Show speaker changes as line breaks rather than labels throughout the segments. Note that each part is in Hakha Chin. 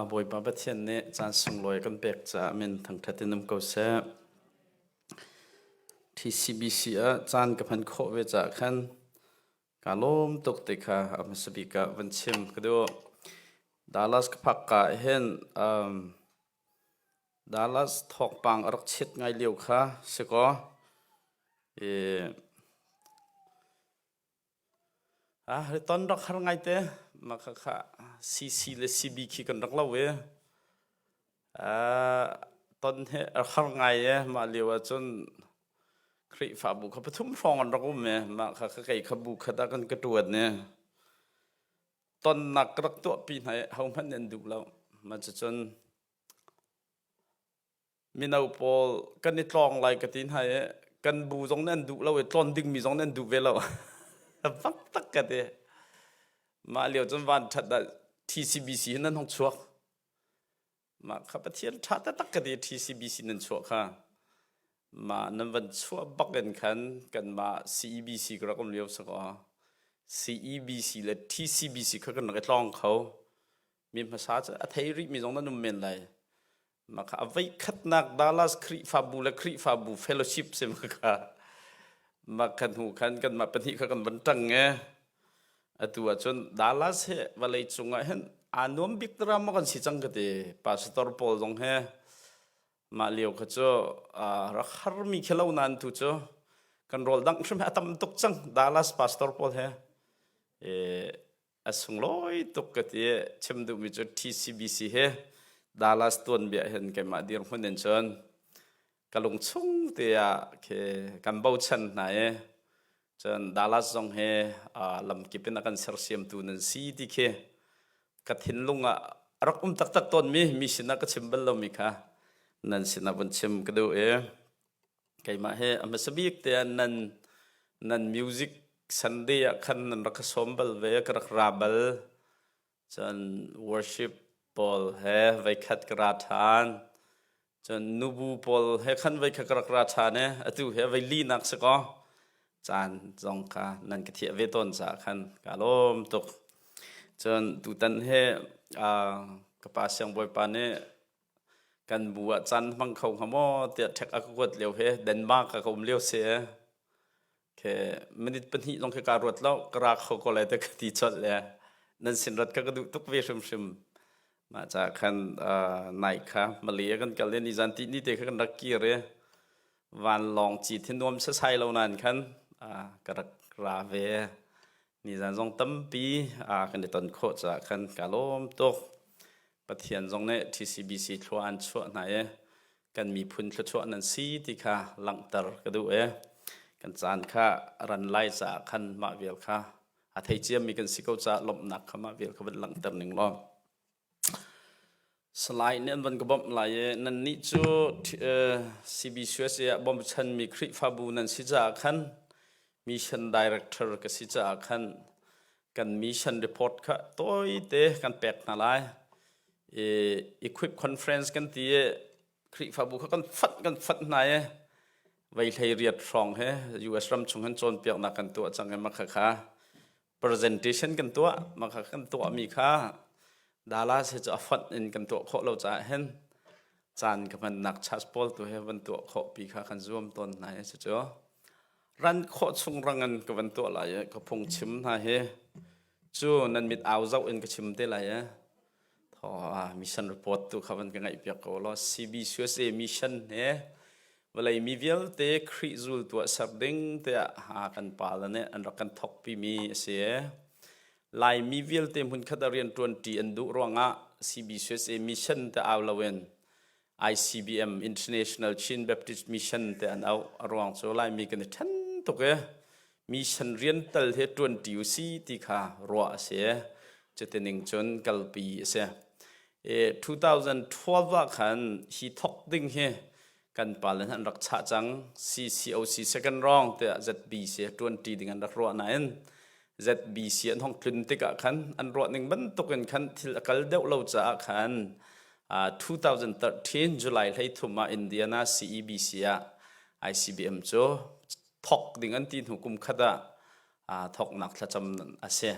Bawipa Pathian nih caan sunglawi kan pek caah min thangṭhat in um ko seh. TCBC ah caan ka hman khawh ve caah khan kaa lawm tuk ti kha a hmasa bik ah van chim ka duh. Dallas ka phak ka hin um, Dallas thawngpang a rak chiat ngai lio kha si kaw i Riton rak har ngaite. Mah khakha CC le CB khi kan rak lo i ton hi a har ngai i mah lio ahcun Khrihfabu kha pathum hrawng an rak um i mah kha kei kha bu khat ah kan ka ṭuan i tonnak ka rak tuahpi hna i hohmanh nih an duh lo. Mah cucun Mino pawl kan i tlawng lai ka ti hna i kan bu zong nih an duh lo i tlawn dingmi zong nih an duh ve lo. Bak tak ka ti. Mah lio cun van ṭhat ah TCBC hin nan hong chuak. Mah kha Pathian ṭha taktak ka ti TCBC nan chuah kha. Mah nan van chuah bak in khan kanmah CEBC ka rak um lio sakaw. CEBC le TCBC kha kan rak i tlawng kho. Mi hmasa cu a thei rihmi zong nan um men lai. Mah kha a voikhatnak Dallas Khrihfabu le Khrihfabu fellowship si ma kha mah kha hnu khan kanmah pahnih kha kan van ṭang e. Atu ahcun Dallas hi vawlei cungah hin aa nuam bik dara maw kan si cang ka ti. Pastor pawl zong he mah lio kha cu rak harmi khi lo nain tu cu kan rawl dangh hrim hi a tam tuk cang Dallas pastor pawl he. E, A sunglawi tuk ka ti. Chim duhmi cu TCBC hi Dallas tuanbia hin keimah dirhmun in cun ka lungchung te ah khi kan bochan hna i cun Dallas zong hi lamkip in a kan sersiamtu nan si ti khi ka thinlung ah a rak um taktak tawnmi mi sinah ka chim bal lomi kha nan sinah vun chim ka duh i keimah hi a hmasa bik te ah nan nan music Sunday ah khan nan rak ka sawm bal ve ka rak ra bal cun worship pawl he voikhat ka ra ṭhan cun nubu pawl he khan voikhat ka rak ra ṭhan i atu he voi linak si kaw caan zong kha nan ka thiah ve tawn caah khan ka lawm tuk cun tutan he ka pa siangbawipa nih kan bu ah caan hmang kho hnga maw tiah ṭhek a ka kuat lio he Denmark ah ka um lio si Ke minute pahnih zong khi kaa ruat lo ka ra kho ko lai te ka ti colh le nan sin rat kha ka duh tuk ve hrimhrim. Mah caah khan nai kha Malay ah kan kal i nizan ti ni te kha kan rak kir i vanlawng cit hi nuam sasai lo nain khan ka rak ra ve. Nizan zong tampi kan i ton khawh caah khan ka lawm tuk. Pathian zong nih TCBC thlua an chuah hna i kan miphun thluachuah nan si ti kha langhter ka duh i kan caan kha ran lai caah khan mah vial kha a thei ciami kan si ko caah lawmhnak kha mah vial kha van langhter ning law Salai nih an van ka bawmh lai i nannih cu CBCUSA ah bawmchanmi Khrihfabu nan si caah khan mission director ka si caah khan kan mission report kha tawite kan pek hna lai. I equip conference kan ti i Khrihfabu kha kan fat kan fat hna i vei hlei riat hrawng he US ram chung hin cawnpiaknak kan tuah cang i mah kha presentation kan tuah mah kha kan tuahmi kha Dallas he cu a fonh in kan tuah khawh lo caah hin caan ka hmannak charge pawl tu he van tuah khawh pi kha kan zuam tawn hna i cucu ran khawh chung rang in ka van tuah lai i ka phung chim hna hi cu nan mit au zoh in ka chim te lai i thaw mission report tu kha van ka ngaih piak ko law CBCUSA mission he vawlei mi vialte Khrih zultu ah ser ding tiah kan pa le nih an rak kan thawkpi mi a si. Laimi vialte hmunkhat ah rianṭuanṭi an duh ruangah CBCUSA mission te au loin ICBM International Chin Baptist Mission te an auh. A ruang cu Laimi kan i ṭhen tuk i mission rian tal he ṭuanṭi u si ti kha ruah a si. Cutining cun kalpi a si. 2012 ah khan hi thawk ding hi kan pale an rak chah cang CCOC second round tiah ZBC ṭuanṭi ding an rak ruah nain ZBC an hong tlun tikah khan an ruah ning bantukin khan thil a kal deuh lo caah khan 2013 July 13 ah Indiana CEBC ah ICBM cu thok ding an ti hnu kum khat ah thoknak thlacam a si.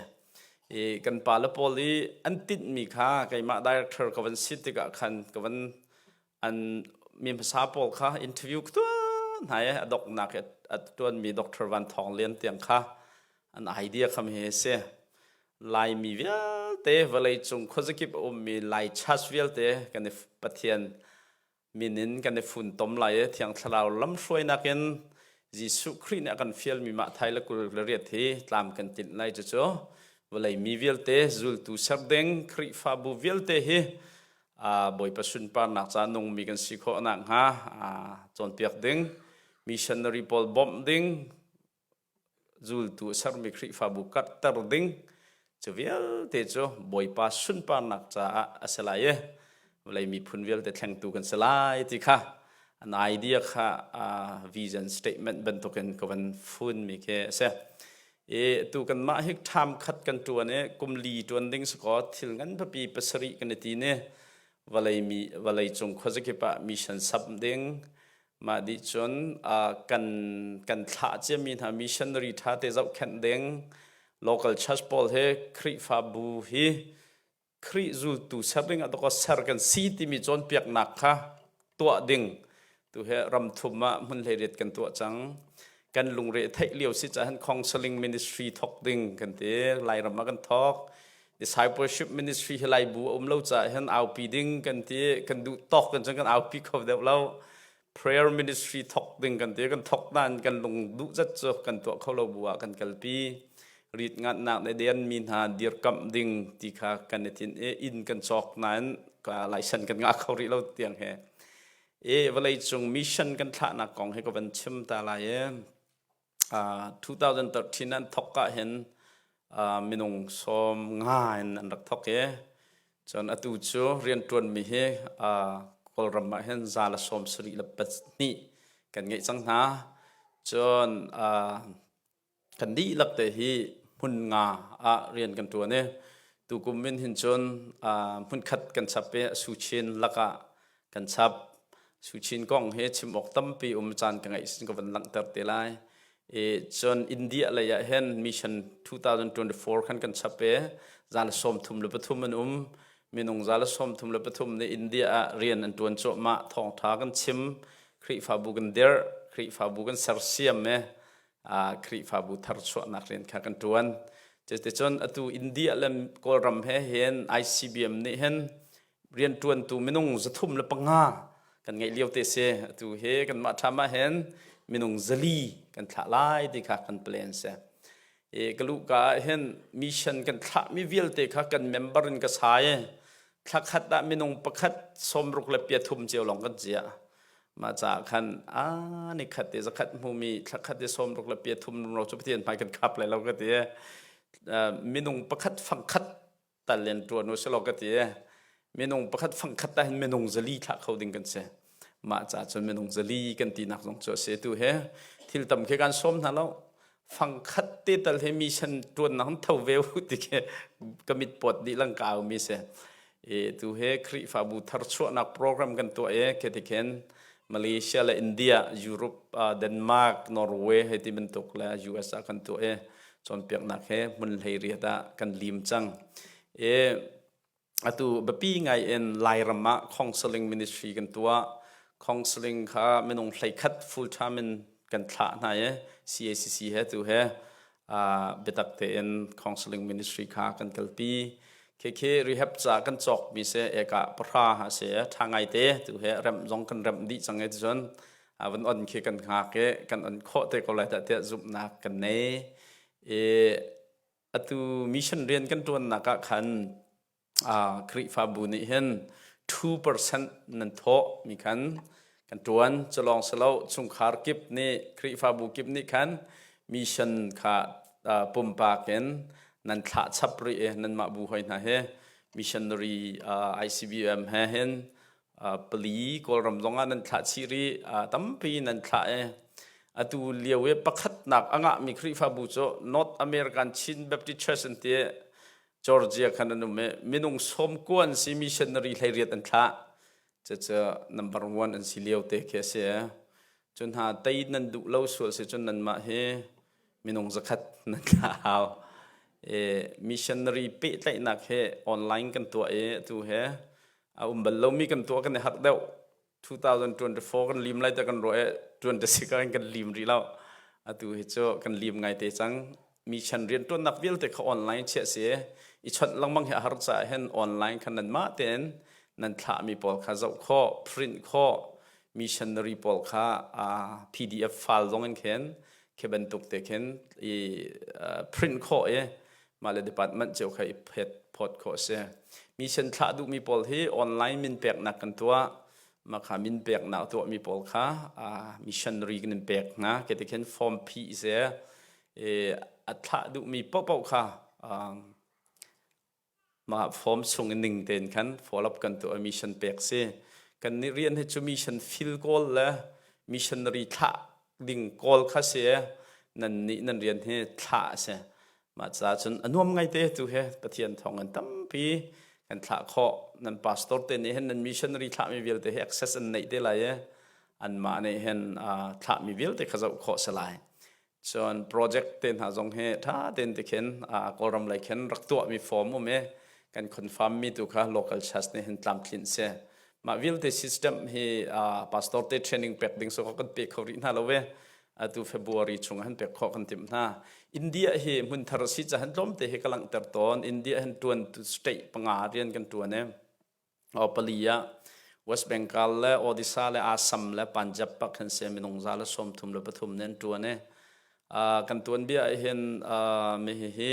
I kan pale pawl i an tinhmi kha keimah director ka van si tikah khan ka van an mi hmasa pawl kha interview ka tuah hna i a doknak i a tuanmi Dr. Van Thawng Lian tiang kha an idea kha mi hi si. Laimi vialte vawleicung khuazakip a ummi Lai church vialte kan i Pathian min in kan i funtom lai i Thiang Thlarau lamhruainak in Jesuh Khrih nih a kan fialmi mah thai le 28 hi tlam kan tlinh lai. Cucu vawlei mi vialte zultu ser ding Khrihfabu vialte hi Bawipa sunparnak ca nungmi kan si khawh nakhnga cawnpiak ding, missionary pawl bawmh ding, zultu a sermi Khrihfabu karhter ding cu vialte cu Bawipa sunparnak caah a si lai i vawlei miphun vialte thlengtu kan si lai ti kha an idea kha vision statement bantukin ka van funmi khi a si. I tu kanmah hi ṭham khat kan ṭuan i kum li ṭuan ding si kaw thil ngan pipi pasarih kan i tin i vawlei mi vawlei cung khuazakip ah mission sap ding Mah dih cun kan kan thlah ciami hna missionary ṭha te zohkhenh ding local church pawl hi Khrihfabu hi Khrih zultu ser ding ah dawkaw ser kan si timi cawnpiaknak kha tuah ding tu hi ram thum ah hmun hleiriat kan tuah cang. Kan lungre theih lio si caah counseling ministry thok ding kan ti Lairam ah kan thok. Discipleship ministry hi Laibu a um lo caah hin aupi ding kan ti kan duh tawk kan cun kan aupi kho deuh lo. Prayer ministry thok ding kan ti kan thok nain kan lung duh zat cu kan tuah kho lo bu ah kan kalpi. Rit ngatnak le den mi hna dirkamh ding ti kha kan i tin i inn kan cawk nain license kan ngah kho rih lo tiang he. I vawleicung mission kan thlahnak kong hi ka van chim ta lai i 2013 an thok ah hin minung 50 in an rak thok i cun atu cu rianṭuanmi hi Kawlram ah hin 172 kan ngeih cang hna. Cun kan dihlak te hi hmun nga ah rian kan ṭuan i tukum in hin cun hmunkhat kan chap i Suchin lakah kan chap. Suchin kong hi chim awk tampi um caan ka ngeih sin ka van langhter te lai. I cun India lei ah hin mission 2024 khan kan chap i 133 an um. Minung 133 nih India ah rian an ṭuan cuahmah. Thawngṭha kan chim, Khrihfabu kan dirh, Khrihfabu kan sersiam i Khrihfabu tharchuahnak rian kha kan ṭuan. Cuticun atu India le Kawlram he hin ICBM nih hin rianṭuantu minung 305 kan ngeih lio te si. Atu hi kanmah ṭham ah hin minung 400 kan thlah lai ti kha kan plan si. I ka luhka ah hin mission kan thlahmi vialte kha kan member in ka sai. Thla khat ah minung pakhat 63 cio lawng kan ciah. Mah caah khan a ni khat te zakhat hmumi thla khat te 63 rumro cu Pathian hmai kan khap lai lo ka ti. Minung pakhat fangkhat tal in ṭuan u selaw ka ti. Minung pakhat fangkhat ta hin minung 400 thlah kho ding kan si. Mah caah cun minung 400 kan tinak zong cu a si. Tu he thil tam khi kan sawm hna lo. Fangkhat te tal he mission ṭuannak tho ve u ti khi ka mit pawt dih lang ka au mi si. I tu he Khrihfabu tharchuahnak program kan tuah i khi khin Malaysia le India, Europe, Denmark, Norway hei ti bantuk le US ah kan tuah i cawnpiaknak he hmun 18 ah kan lim cang. I atu biapi ngai in Lairam ah counseling ministry kan tuah. Counseling kha minung 11 full time in kan thlah hna i CACC he tu he biatak tein counseling ministry kha kan kalpi. Khekhe rehab ca kan cawkmi se eka pahra ha se tha ngai te tu he remh zong kan remh dih cang e cun van on khi kan hngak i kan on khawh te ko lai dah tiah zumhnak kan nei. I atu mission rian kan ṭuannak ah khan Khrihfabu nih hin 2% nan thawh mi khan kan ṭuan. Culawng si lo chungkhar kip nih Khrihfabu kip nih khan mission kha pumpak in nan thlah chap rih i nanmah bu hoi hna hi missionary ICBM he hin pali Kawlram zong ah nan thlah chih rih tampi nan thlah i atu lio i pakhatnak a ngahmi Khrihfabu cu North American Chin Baptist Church an ti. Georgia khan an um i minung 90 an si missionary 18 an thlah. Cucu number one an si lio te khi a si. Cun hna tei nan duh lo sual si cun nanmah hi minung 100 nan thlah hau. Missionary pehtlaihnak he online kan tuah i atu he a um bal lomi kan tuah kan i harh deuh. 2024 kan lim lai te kan ruah i 26 ah kan lim rih lo. Atu hi cu kan lim ngai te cang. Mission rianṭuannak vialte kha online chiah si i chawnh lengmang hi a har caah hin online khan nanmah tein nan thlahmi pawl kha zoh khawh, print khawh, missionary pawl kha PDF file zong in khin khi bantuk te khin i print khawh i mah le department cio kha i phet phawt khawh a si. Mission thlah duhmi pawl hi online min peknak kan tuah. Mah kha min peknak tuahmi pawl kha missionary kan in pek hna. Khi ti khin form phih si i a thlah duhmi paohpaoh kha mah form chung in ning tein khan follow up kan tuah mission pek si. Kan nih rian hi cu mission fill kawl le missionary thlah ding kawl kha si nan nih nan rian hi thlah a si. Mah caah cun a nuam ngaite tu he Pathian thawng in tampi kan thlah khawh. Nan pastor te nih hin nan missionary thlahmi vialte hi access an neih te lai i anmah nih hin thlahmi vialte kha zoh khawh si lai. Cun project te hna zong hi ṭha tein ti khin Kawlram lei khin rak tuahmi form um i kan confirm mi tu kha local church nih hin tlamtlinh si. Mah vialte system hi pastor te training pek ding so kan pe kho rih hna lo ve. Atu February chung han pek khawh kan timh hna. India hi hmunthar si cahan tlawmte hi ka langhter tawn. India hin tuan state panga rian kan tuan i o pali ah West Bengal le Odisha le Assam le Punjab pak khan se minung za le 33 ne an tuan i kan tuan bia ah hin mi hi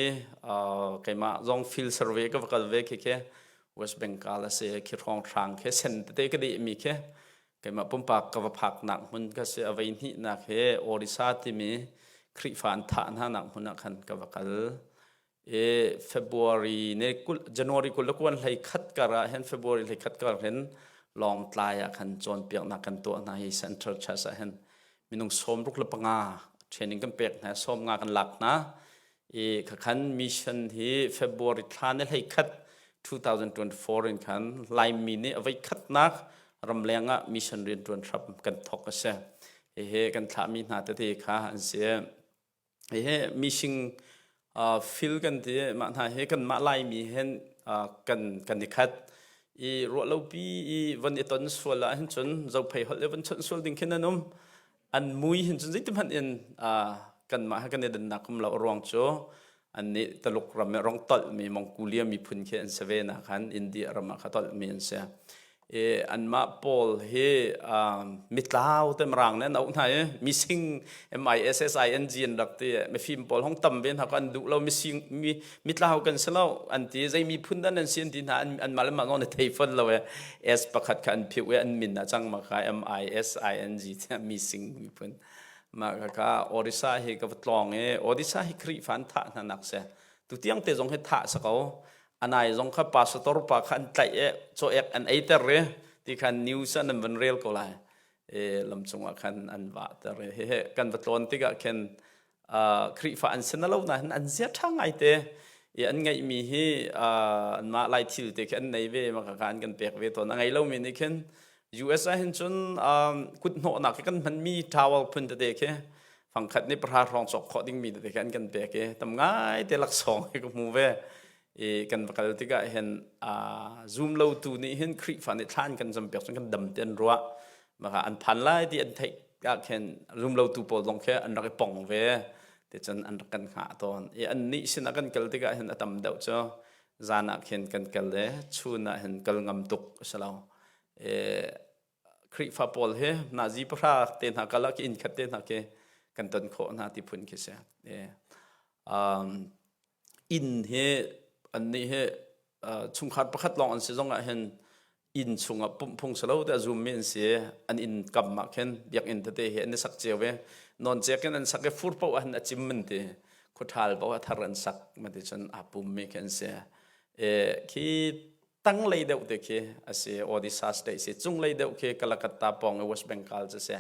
keimah zong field survey ka va kal ve khi khi West Bengal a si khi hrawng hrang khi sen tete ka deh mi khi keimah pumpak ka va phaknak hmun ka si a vei hnihnak hi Odisha timi Khrihfa an thah hna nak hmun ah khan ka va kal i February ne kul January 20 le kuan hlei khat kar ah hin February hlei khat kar hin Lawngtlai ah khan cawnpiaknak kan tuah hna hi Central Church ah hin minung 65 training kan pek hna 15 kan lak hna i khakhan mission hi February thla ne hlei khat 2024 in khan Laimi nih a voi khatnak ramleng ah mission rianṭuan hram kan thawk a si. Hihi kan thlahmi hna tete kha an si. Hihi mising fil kan ti mah hna hi kanmah Laimi hin kan kan i khat i ruahlopi i von i ton sual ah hin cun zophei holh le von chawnh sual ding khin an um an mui hin cun zeiti hmanh in kanmah he kan i dannak um lo ruang cu annih Taluk ram i rong tolhmi Mongolia miphun khi an si ve na khan India ram ah kha tolhmi an si i anmah pawl hi mitlau te mirang nih an auh hna i mising M-I-S-S-I-N-G an rak ti mifim pawl hong tam ve hna ko an duh lo mising mi mitlau kan si lo an ti zei miphun dah nan si an ti hna an anmah le mah zong an thei fawn lo e S pakhat kha an phiu i an min ah cang ma kha M-I-S-I-N-G tiah mising miphun mah kha kha Odisha hi ka va tlawng i Odisha hi Khrihfa an thah hna nak si tutiang te zong hi thah si ko anai zong kha pastor pa kha an tlaih i caw-ek an eiter i ti khan news ah nan van rel ko lai e lam cungah khan an vahter i hehe kan va tlawn tikah khin Khrihfa an si na lo nain an zia ṭha ngai te i an ngeihmi hi anmah lai thil te khi an nei ve ma kha an kan pek ve tawn a ngei lomi nih khin US ah hin cun kut hnawhnak khi kan hmanmi towel phun tete khi fangkhat nih pahra hrawng cawk khawh dingmi tete khi an kan pek i tam ngai te laksawng hi ka hmu ve i kan va kal tikah hin zum lo tu nih hin Khrihfa nih thla an kan campiak cun kan dam te an ruah maka an phan lai ti an theih ah khin zum lo tu pawl zong khi an rak i pong ve ti cun an rak kan hngah tawn i an nih sin ah kan kal tikah hin a tam deuh cu zan ah khin kan kal i chun ah hin kal ngam tuk a si lo i Khrihfa pawl hi nazi pahra te hna kal ah khi inn khat te hna khi kan ton khawh hna ti phun khi si inn hi annih hi chungkhar pakhat lawng an si zong ah hin inn chungah pumh phung si lo te a zummi an si an inn kam ah khin biakinn tete hi an i sak cio ve nawncek in an sak i fur paoh ah hin a cim an ti khuaṭhal paoh a thar an sak ma ti cun aa pummi khi an si khi tanglei deuh te khi a si Odisha state si cunglei deuh khi Calcutta pawng i West Bengal cu si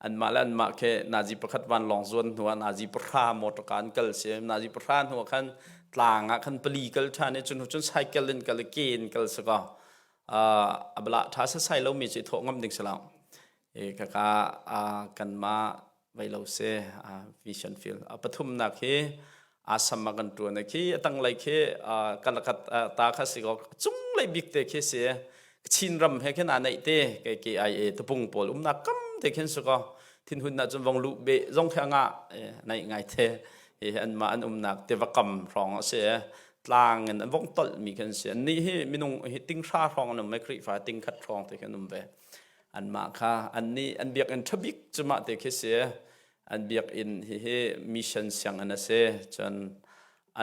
anmah le anmah khi nazi pakhat vanlawng zuan hnu ah nazi pahra motor ka an kal si nazi pahra hnu ah khan tlang ah khan pali kal ṭhan i cun cun cycle in kal i ke in kal si ko a bala ṭha sasai lomi cu i thawh ngam ding si lo i kaka kanmah vei lo si vision field a pathumnak hi. Assam ah kan ṭuan khi a tanglei khi Kalakat ta kha si ko cunglei bik te khi si. Chin ram he khin aa neih te kei KIA tupung pawl umnak kam te khin si ko. Thinhun ah cun vong luh beh zong khi a ngah naih ngai te. Hi anmah an umnak tiva kam hrawng a si. Tlang in an vong tolh mi khin si. Annih hi minung hi tinghra hrawng an um i Khrihfa tingkhat hrawng te khin um ve. Anmah kha annih an biakinn ṭhabik cu mah te khi si. An biakinn hihi mission sianginn a si. Cun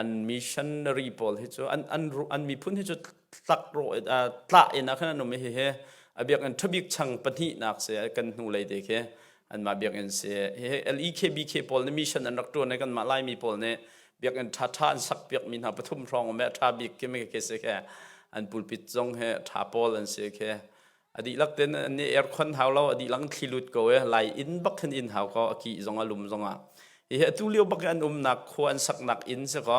an missionary pawl hi cu an an an miphun hi cu tlak rawh tlah in ah khan an um i hihi a biakinn ṭhabik chang pahnihnak si kan hnu lei te khi anmah biakinn si. Hihi LEKBK pawl nih mission an rak ṭuan i kanmah Laimi pawl nih biakinn ṭhaṭha an sak piakmi hna pathum hrawng um i a ṭha bik khi khi si khi an pulpit zong hi ṭha pawl an si khi. A dihlak ten an i aircon hau lo, a dihlak in thli lut ko i lai inn bak khin inn hau ko, a kih zong a lum zong ah. Hihi atu lio bak i an umnak khua an saknak inn si ko.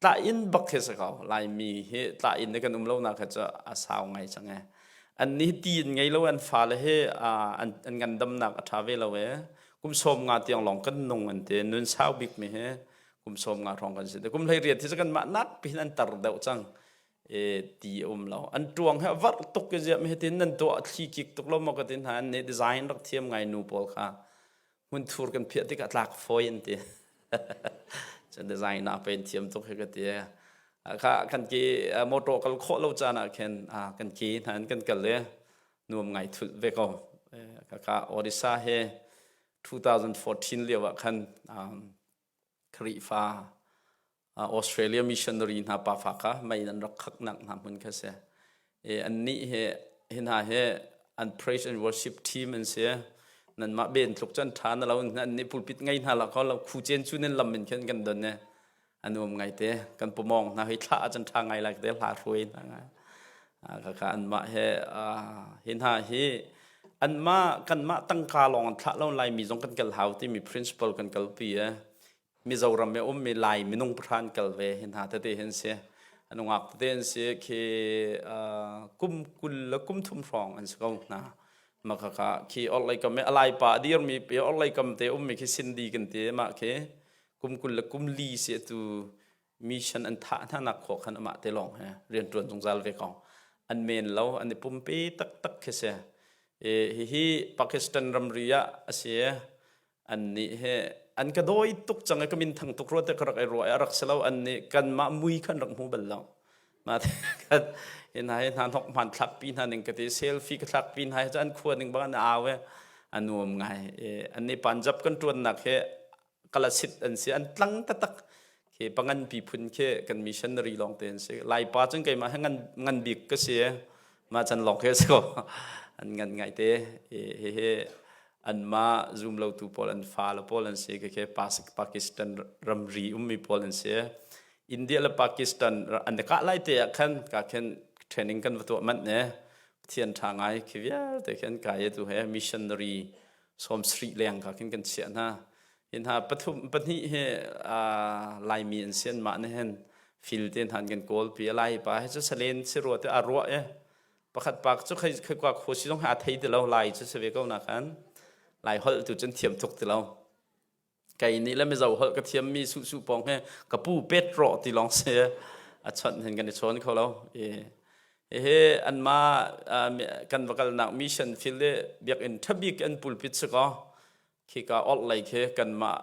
Tlah inn bak khi si ko. Laimi hi tlah inn i kan um lonak hi cu a sau ngai cang e. An nih ti in ngei lo an fale hi an, an ngandamnak a ṭha ve lo e. Kum 50 tiang lawng kan nung an ti. Nun sau bik mi hi kum 50 hrawng kan si. Kum 18 hi cu kanmah nak pihin an tar deuh cang. E ti a um lo. An ṭuang he a varh tuk i ziah hitin nan tuah thli kik tuk lo maw ka ti hna. An nih design rak thiam ngai nu pawl kha hmunthur kan phiah tikah tlak fawi an ti. Cun design ah pen thiam tuk hi ka ti. Kha kan ke motor kal khawh lo caan ah khin kan ke hna in kan kal i nuam ngai thulh ve ko. Kaka Odisha he 2014 lio ah khan Khrihfa Australia missionary hna pafa kha mei an rak khaknak hna hmun kha si. E, annih he hi hna he an praise and worship team an si. Nanmah ben tluk cun ṭha na lo an nih pulpit ngei hna la kho lo khu cen cu nan lam in khin kan don ne. An um ngai te kan pumong hna hi thla cun ṭha ngai lai te hla hruai hna ngai. Kaka anmah he hi hna hi anmah kanmah tangka lawng an thlah lo Laimi zong kan kal hau timi principle kan kalpi e. Mizoram i ummi Lai minung pahra an kal ve hi hna tete hin si. Nungak tete an si khi kum 20 le kum 30 hrawng an si ko hna. Mah khakha khi orhlei kam i a lai pa a dirmi pi orhlei kam te ummi khi Cindy kan ti mah khi kum 20 le kum li si atu mission an thah hna nak khua khan amah te lawng he rian ṭuan zungzal ve ko. An men lo an i pumpe taktak khi si. Hihi Pakistan ramri ah a si. Annih he an ka dawi tuk cang i ka min thang tuk rua te ka rak i ruah i a rak si lo. Annih kanmah mui khan rak hmu bal lo. Mah te kan hi hna hi hna hnok hman thlak pi hna ning ka ti selfie ka thlak pi hna hi cu an khua ning bang an au i a nuam ngai. Annih Punjab kan ṭuannak hi kalasit an si an tlang taktak khi pangan pi phun khi kan missionary lawng te an si. Laipa cun keimah hi ngan ngan bik ka si. Mah can lawng khi a si ko. An ngan ngai te. Hihi anmah zum lotu pawl an fale pawl an si. Khi Pakistan ramri ummi pawl an si. India le Pakistan an i kah lai te ah khan ka khin training kan va tuah manh ne. Pathian ṭha ngai khi vialte khin kai i tu he missionary 70 leng ka khin kan chiah hna. Hi hna pathum pahnih hi Laimi an si anmah nih hin fil te hna an kan kawl pi. Lai pa hi cu salen si rua te a ruah i pakhat pa cu khei khei kwa kho si zong hi a thei ti lo. Lai cu si ve ko na khan Lai holh tu cun thiam tuk ti lo. Kei nih le Mizo holh ka thiam mi su su pong he ka pu pet rawh ti lawng si a chawnh hin kan i chawn kho lo. Hihi anmah kan va kalnak mission field i biakinn ṭhabik an pulpit si kaw khika orhlei khi kanmah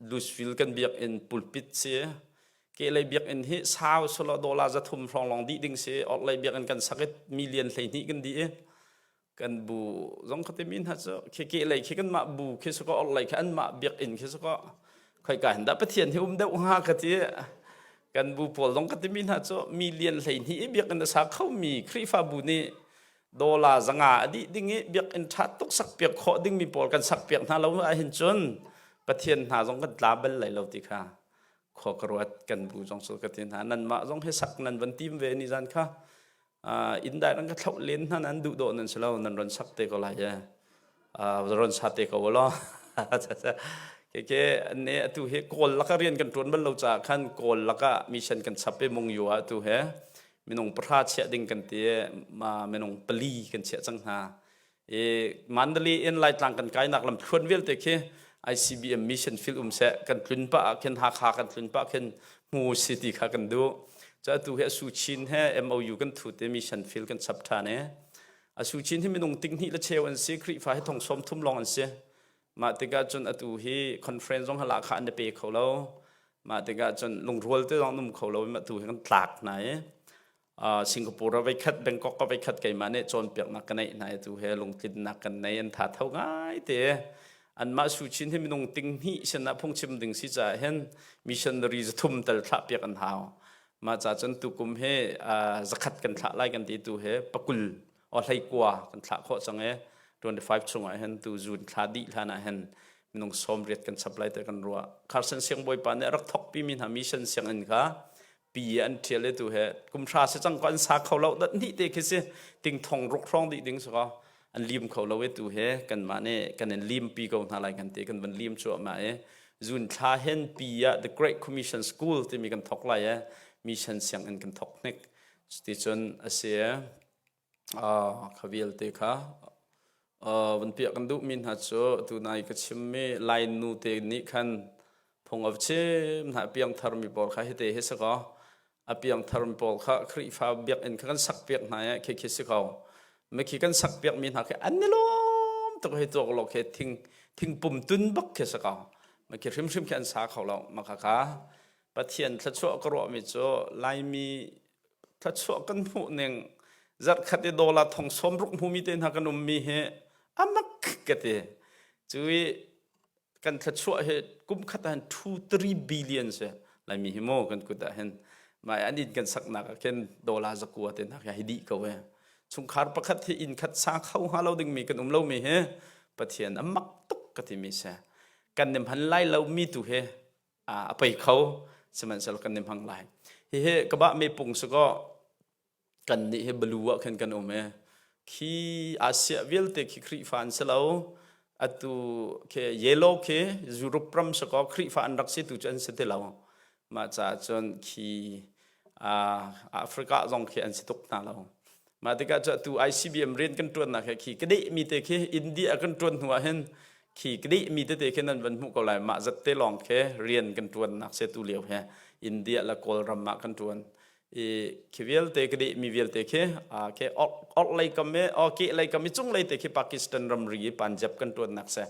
Louisville kan biakinn pulpit si. Kehlei biakinn hi sau selaw dollar 300 hrawng lawng dih ding si. Orhlei biakinn kan sak i million 12 kan dih i kan bu zong kha timi hna cu khi kehlei khi kanmah bu khi si kaw orhlei khi anmah biakinn khi si kaw khoika hin dah Pathian hi um deuh hnga ka ti. Kan bu pawl zong ka timi hna cu million 12 i biakinn a sa khomi Khrihfabu nih dollar 500 a dih ding i biakinn ṭha tuk sakpiak khawh dingmi pawl kan sakpiak hna lo ahhin cun Pathian hna zong kan tla bal lai lo ti kha khua ka ruat. Kan bu zong cu ka ti hna nanmah zong hi sak nan van tim ve ni zan kha inn dai ran ka thloh len hna nan duh dawh nan si lo nan ron sak te ko lai e ron sa te ko lo ke ke ne atu hi kawl laka rian kan tuan bal lo ca khan kawl laka mission kan chap e mung yu atu he minung pahra chiah ding kan ti ma minung pali kan chiah cang hna. I Mandalay in Laitlang kan kainak lam thluan vialte khi. ICBM mission field um seh kan tlun pah ah khin Hakha kan tlun pah khin hmu si ti kha kan duh. Cu atu hi Asu Chin he MOU kan thu te mission field kan chap ṭhan i Asu Chin hi minung ting hnih le cheu an si Khrihfa hi thong sawm thum lawng an si. Mah tikah cun atu hi conference zong hala kha an pe kho lo. Mah tikah cun lungrual te zong um kho lo i mah tu hi kan tlak hna i Singapore ah voikhat Bangkok ah voikhat keimah nih cawnpiaknak ka neih hna i tu he lungtlinnak kan nei an tha tho ngai te anmah Suchin hi minung ting hnih sinah phungchim ding si caah hin missionary zathum tal thlah piak an hau mah ca cun tukum hi zakhat kan thlah lai kan ti tu he pakul o hlei kua kan thlah khawh cang e 25 chungah hin tu zun thla dih hlan ah hin minung 90 kan chap lai te kan ruah Carson siangbawipa nih a rak thokpi mi hna mission sianginn kha pi an ṭhial i tu he kum hra si cang ko an sa kho lo dat hnih te khi si ting thong ruk hrawng dih ding si ko an lim kho lo i tu he kanmah nih kan in lim pi ko hna lai kan ti kan van lim cuahmah i zun thla hen pi ah the Great Commission School timi kan thok lai e mission sianginn kan thok hnik cuticun a si Kha vialte kha van piah kan duhmi hna cu tunai ka chimmi Lainu te nih khan phung a va chim hna. A piangtharmi pawl kha hite hi si kaw a piangtharmi pawl kha Khrihfa biakinn kha kan sakpiak hna i khi khi si ko. Mikhi kan sakpiakmi hna khi an i lawm tuk hei tuak law khi thing thingpum tun bak khi si ko. Mikhi hrimhrim khi an sa kho lo. Mah khakha Pathian thluachuah ka ruahmi cu Laimi thluachuah kan hmuh ning zarhkhat i dollar thong sawm ruk hmumi te hna kan ummi hi amak ka ti. Cu i kan thluachuah hi kum khat ah hin 2 3 billion si Laimi hi mu kan kut ah hin mai an inn kan saknak ah khin dollar zakua te hna hi dih ko e. Chungkhar pakhat hi inn khat sa kho hnga lo dingmi kan um lomi hi Pathian amak tuk ka timi si. Kan nim han lai lo mi tu hi a pei kho sihmanhsehlaw kan i hmang lai hihi ka bah me pung si kaw kan nih hi balu ah khan kan um e khi Asia vialte khi Khrihfa an si lo atu khi yellow khi Europe ram si kaw Khrihfa an rak si tu cu an si ti lo mah caah cun khi Africa zong khi an si tuk hna lo Mah tikah cu atu ICBM rian kan ṭuannak he khi ka dehmi te khi India kan ṭuan hnu ah hin khi ka dehmi tete khi nan van hmuh ko lai mah zat te lawng khi rian kan ṭuannak se tu lio he India le Kawlram ah kan ṭuan i khi vialte ka dehmi vialte khi khi orhlei kam i ke lei kam i cunglei te khi Pakistan ramri i Punjab kan ṭuannak se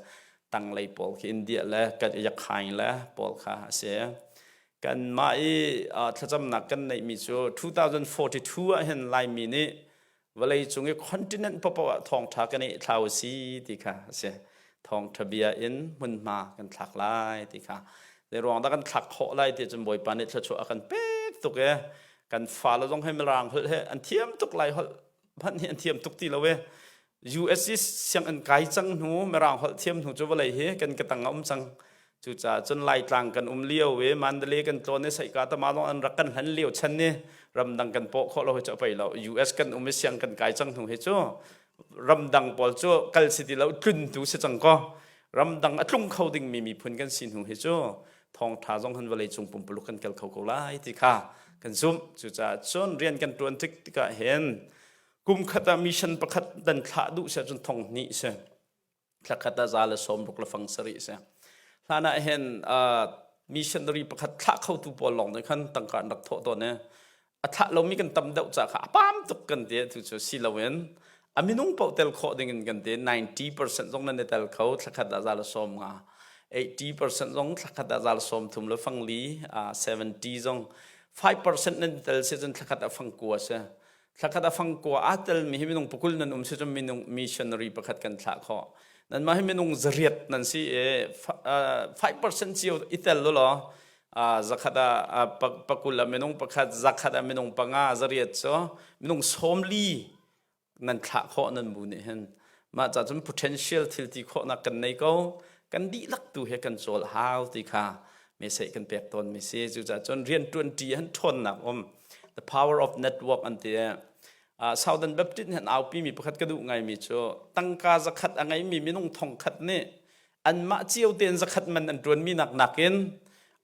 tanglei pawl khi India le Yakhain le pawl kha a si. Kanmah i thlacamnak kan neihmi cu 2042 ah hin Laimi nih vawleicung i continent paohpaoh ah thawngṭha kan i thlau a si ti kha a si. Thawngṭha bia in hmunhma kan thlak lai ti kha. Zei ruang dah kan thlak khawh lai ti cun Bawipa nih thluachuah a kan pek tuk i kan fale zong hi Mirang holh he an thiam tuk lai holh hmanh hi an thiam tuk ti lo i US i sianginn kai cang hnu Mirang holh thiam hnu cu vawlei hi kan ka tang a um cang. Cucaah cun Laitlang kan um lio i Mandalay kan tlawn i Saihka tama zong an rak kan hlan lio chan ni ramdang kan pawh khawh lo hi cu a pei lo. US kan um i siang kan kai cang hnu hi cu ramdang pawl cu kal si ti lo tlun tu si cang kaw ramdang a tlung kho dingmi miphun kan si hnu hi cu thawngṭha zong han vawlei cung pumpuluk kan kal kho ko lai ti kha kan zumh. Cucaah cun rian kan ṭuan tik tikah hin kum khat ah mission pakhat dan thlah duh si ahcun thong hnih si thla khat ah za le sawm ruk le fang sarih si hlan ah hin missionary pakhat thlah khotu pawl lawng nih khan tangka an rak thawh tawn i a thlah lomi kan tam deuh ca kha a pam tuk kan ti tu cu si loin a minung paoh tel khawh ding in kan ti 90% zong nan i tel kho thla khat ah za le sawm nga 80% zong thla khat ah za le sawm thum le fang li 70 zong 5% nan tel si cun thla khat ah fang kua si Thlakhat a fangkua aa telmi hi minung pakul nan um si cun minung missionary pakhat kan thlah khawh. Nanmah hi minung zariat nan si i 5% cio i tel law zakhat ah pakul ah minung pakhat, zakhat ah minung panga, zariat cu minung sawmli nan thlah khawh nan bu nih hin. Mah ca cun potential thil ti khawhnak kan nei ko. Kan dihlak tu he kan cawl hau ti kha message kan pek tawn mi si. Cucaah cun rian ṭuanṭi han ṭhawnnak um. The power of network an ti. Southern Baptist nih an aupi mi pakhat ka duh ngaimi cu tangka zakhat a ngeimi minung thongkhat nih anmah cio tein zakhat man an ṭuanmi nak nakin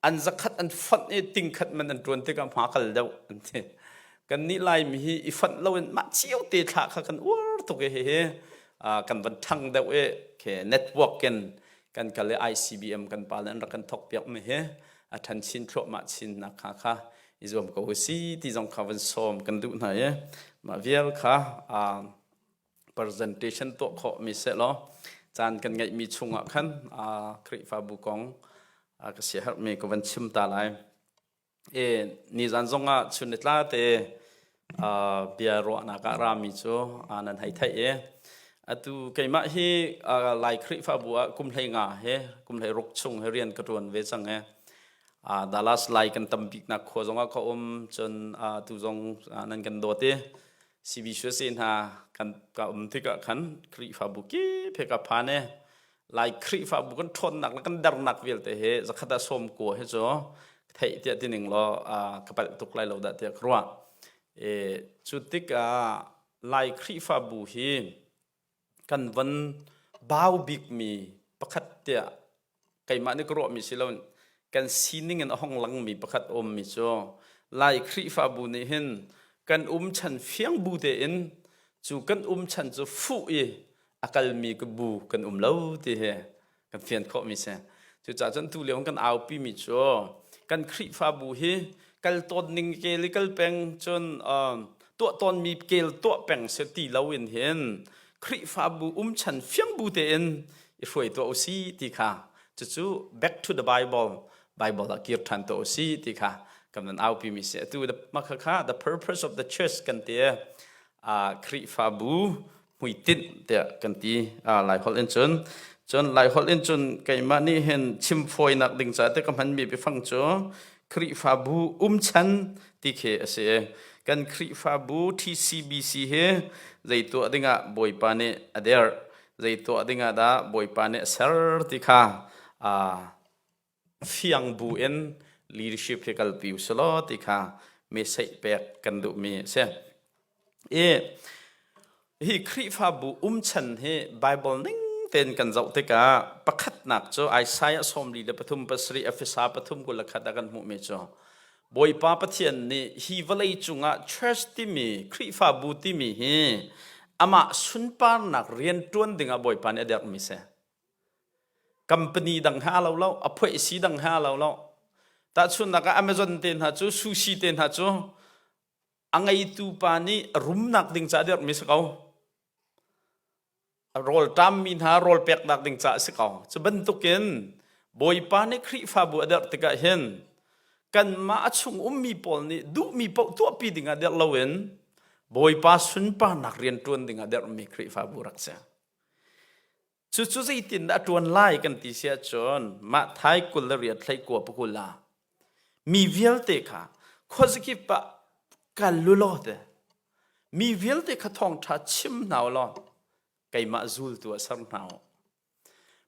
an zakhat an fonh i tingkhat man an ṭuan tikah hma kal deuh an ti. Kannih Laimi hi i fonh loin mah cio te thlah kha kan uar tuk i hihi kan van ṭhang deuh i khi network in. Kan kal i ICBM kan pa le an rak kan thok piak mi hi a ṭhan chin thluahmah chin nak kha kha i zuam ko si ti zong kha van sawm kan duh hna i mah vial kha presentation tuah khawh mi seh law caan kan ngeih mi chungah khan Khrihfabu kong ka siaherh mi ka van chim ta lai. E nizan zongah chun ni tla te bia ruahnak ah rami cu nan hei theih i atu keimah hi Lai Khrihfabu ah kum hlei nga he kum hlei ruk chung he rian ka ṭuan ve cang e. Dallas Lai kan tam biknak khua zongah ka um cun tu zong nan kan dawt i CBCUSA hna kan ka um tikah khan Khrihfabu kip he ka phan i Lai Khrihfabu kan ṭhawnnak le kan dernak vialte hi zakhat ah sawm kua hi cu theih tiah ti ning law ka palh tuk lai lo dah tiah ka ruah. E, cu tikah Lai Khrihfabu hi kan van bau bikmi pakhat tiah keimah nih ka ruahmi si loin kan sining in a hong langmi pakhat a ummi cu Lai Khrihfabu nih hin kan um chan fiang bu tein cu kan um chan cu fuh i a kalmi ka bu kan um lo ti hi kan fian khawhmi si. Cucaah cun tu lio kan aupi mi cu kan Khrihfabu hi kal tawn ning kel i kal peng cun tuah tawnmi kel tuah peng si ti loin hin Khrihfabu um chan fiang bu tein i hruai tuah usi ti kha cucu back to the Bible Bible ah kir ṭhan tuah usi ti kha kan van aupi mi si atu mah kha the purpose of the church kan ti Khrihfabu hmuitinh tiah kan ti Lai holh in cun cun Lai holh in cun keimah nih hin chim fawinak ding ca te ka hmanmi biafang cu Khrihfabu umchan ti khi a si. Kan Khrihfabu TCBC hi zei tuah dingah Bawipa nih a derh, zei tuah dingah dah Bawipa nih a ser ti kha fiang bu in leadership hi kalpi usulaw ti kha message pek kan duhmi a si. I hi Khrihfabu umchan hi Bible ning tein kan zoh tikah pakhatnak cu Isaiah 43 7 Efesa 3 21 ah kan hmuhmi cu Bawipa Pathian nih hi vawlei cungah church timi Khrihfabu timi hi amah sunparnak rian ṭuan dingah Bawipa nih a derhmi si. Company dang he aa lo lo, a phuaisi dang he aa lo lo. Tahchunhnak ah Amazon te hna cu sushi te hna cu a ngeitu pa nih rumnak ding caah dirhmi si ko. Rawl ṭammi hna rawl peknak ding caah si ko. Cu bantukin Bawipa nih Khrihfabu a derh tikah hin kanmah a chung ummi pawl nih duhmi paoh tuahpi dingah derh loin Bawipa sunparnak rian ṭuan dingah derhmi Khrihfabu rak si. Cucu zeitindah a ṭuan lai kan ti si ahcun mah thai 28 hlei kua pakul ah mi vialte kha khuazakip ah kal u law te mi vialte kha thawngṭha chim hna u law keimah zultu ah ser hna u.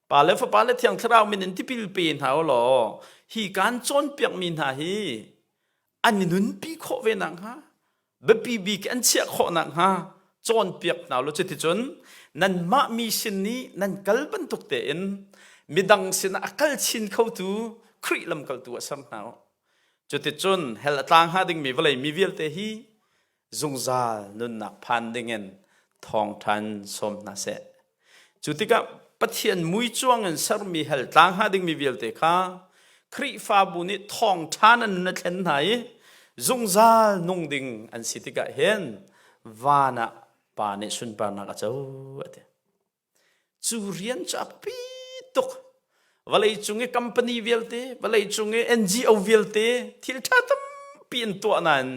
Pa le Fapa le Thiang Thlarau min in tipil pe hna u law hi kaan cawnpiakmi hna hi an i nunpi khawh ve nakhnga biapi bik an chiah khawh nakhnga cawnpiak hna law cuticun nanmah mi sin nih nan kal bantuk tein midang sinah a kal chin khotu Khrih lamkaltu ah ser hna u. Cuticun hell a tla hnga dingmi vawlei mi vialte hi zungzal nunnak phan dingin thawngṭhan sawm hna seh. Cu tikah Pathian muicuang in sermi hell tla hnga dingmi vialte kha Khrihfabu nih thawngṭha nan nun a thlen hna i zungzal nung ding an si tikah hin van ah Pa nih sunparnak a co a ti. Cu rian cu a pi tuk. Vawlei cung i company vialte, vawlei cung i NGO vialte thil ṭha tampi an tuah nain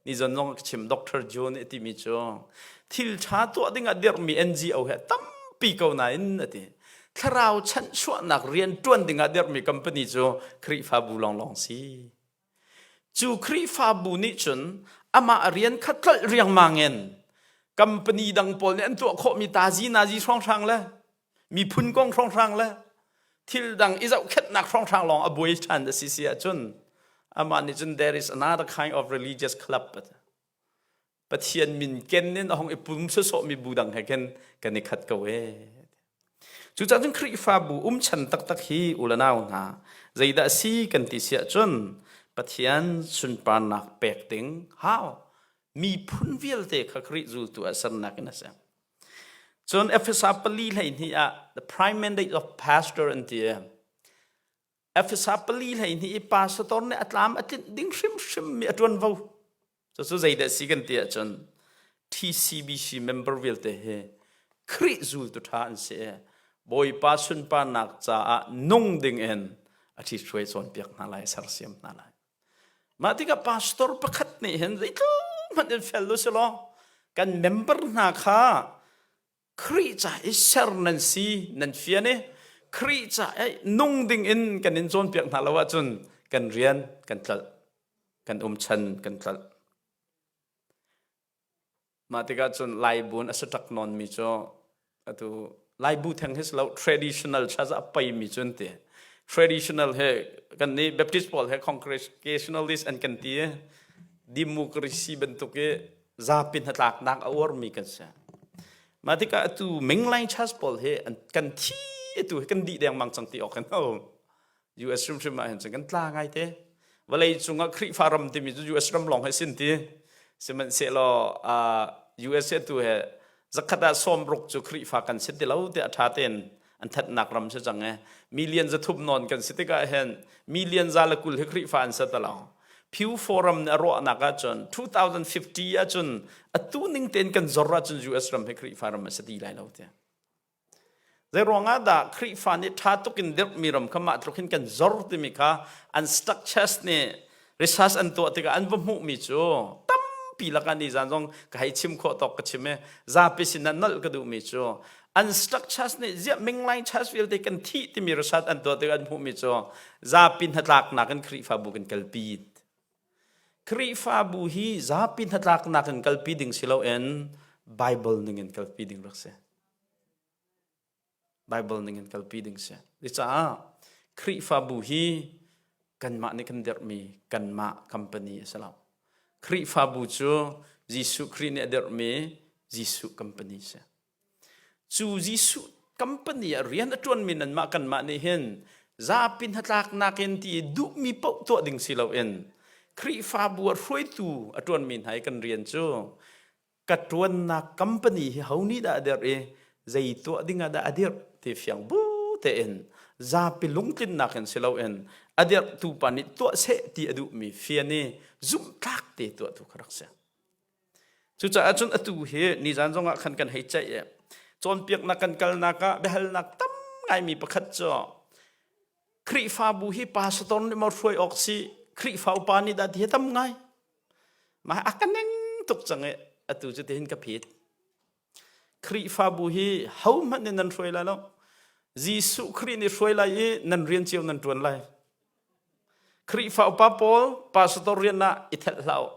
nizan zong ka chim Dr. Joe nih a timi cu thil ṭha tuah dingah dirhmi NGO he tampi ko nain a ti. Thlarau chanhchuahnak rian ṭuan dingah dirhmi company cu Khrihfabu lawnglawng si. Cu Khrihfabu nih cun amah rian kha tlolh riangmang in company dang pawl nih an tuah khawhmi tazi nazi hrawnghrang le miphun kong hrawnghrang le thil dang i zohkhenhnak hrawnghrang lawng a buai ṭhan a si si ahcun amah nih cun there is another kind of religious club Pathian min ken in a hong i pum sawsawhmi bu dang he khin kan i khat ko ee. Cucaah cun Khrihfabu umchan taktak hi u le nau hna zeidah a si kan ti si ahcun Pathian sunparnak pek ding hau miphun vialte kha Khrih zultu ah sernak in a si. Cun Efesa 4:12 ah the prime mandate of pastor an ti. Efesa 4:12 i pastor nih a tlam a tlinh ding hrimhrim mi a ṭuanvo. Cucu zeidah si kan ti ahcun TCBC member vialte hi Khrih zultu ṭha an si i Bawipa sunparnak caah nung ding in a ṭhithruai cawnpiak hna lai, sersiam hna lai. Mah tikah pastor pakhat nih hin zeitluk hmanh in fel u silaw kan member hna kha Khrih ca i ser nan si nan fian i Khrih ca i nung ding in kan in cawnpiak hna lo ahcun kan rian kan tlolh kan umchan kan tlolh. Mah tikah cun Laibun a si ṭak nawnmi cu atu Laibu theng hi si lo traditional church a peimi cu an ti. Traditional he kan nih Baptist pawl he congregationalist an kan ti i democracy bantuk i zapi hnatlaknak a uarmi kan si. Mah tikah atu Mingline Church pawl hi kan thi atu hi kan dih dengmang cang ti awk kan um. US hrimhrim ah hin cun kan tla ngai te. Vawlei cungah Khrihfa ram timi cu US ram lawng he sin ti. Sihmanhsehlaw uh, US he tu he zakhat ah sawmruk cu Khrihfa kan si ti lo ti a ṭha tein an thatnak ram si cang e. Million zathum nawn kan si tikah hin million za le 20 hi Khrihfa an si ti lo. Pew Forum nih a ruahnak ahcun 2050 ahcun atu ning tein kan zor ahcun US ram hi Khrihfa ram a si ti lai lo tiah. Zeiruangah dah Khrihfa nih ṭha tuk in dirhmi ram kha mah tluk hin kan zor timi kha an structures nih research an tuah tikah an va hmuhmi cu tampi lakah nizan zong ka hei chim khawh tawk ka chim i zapi sinah nolh ka duhmi cu an structures nih ziah mingline church vialte kan thih timi research an tuah tikah an hmuhmi cu zapi hnatlaknak in Khrihfabu kan kalpi. Khrihfabu hi zapi hnatlaknak in kalpi ding si loin Bible ning in kalpi ding rak si. Bible ning in kalpi ding si. Cucaah Khrihfabu hi kanmah nih kan dirhmi kanmah company a si lo. Khrihfabu cu Jesuh Khrih nih a dirhmi Jesuh company a si. Cu Jesuh company ah rian a ṭuanmi nanmah kanmah nih hin zapi hnatlaknak in ti duhmi paoh tuah ding si loin Khrihfabu ah hruaitu a ṭuanmi hna i kan rian cu ka ṭuannak company hi ho nih dah a dirh i zei tuah ding ah dah a dirh ti fiang bu tein zapi lungtlinnak in si loin a dirhtu pa nih tuah seh ti a duhmi fian i zumhtlak te tuah tu kha rak si. Cucaah cun atu hi nizan zongah khan kan hei ceih i cawnpiaknak kan kalnak ah biahalnak tam ngaimi pakhat cu Khrihfabu hi pastor nih maw hruai awk si Khrihfa upa nih dah ti hi tam ngai. Mah a ka neng tuk cang i atu cu tihin ka phit. Khrihfabu hi hohmanh nih nan hruai lai lo. Jesuh Khrih nih hruai lai i nan rian cio nan ṭuan lai. Khrihfa upa pawl pastor rian ah i thelh hlah u.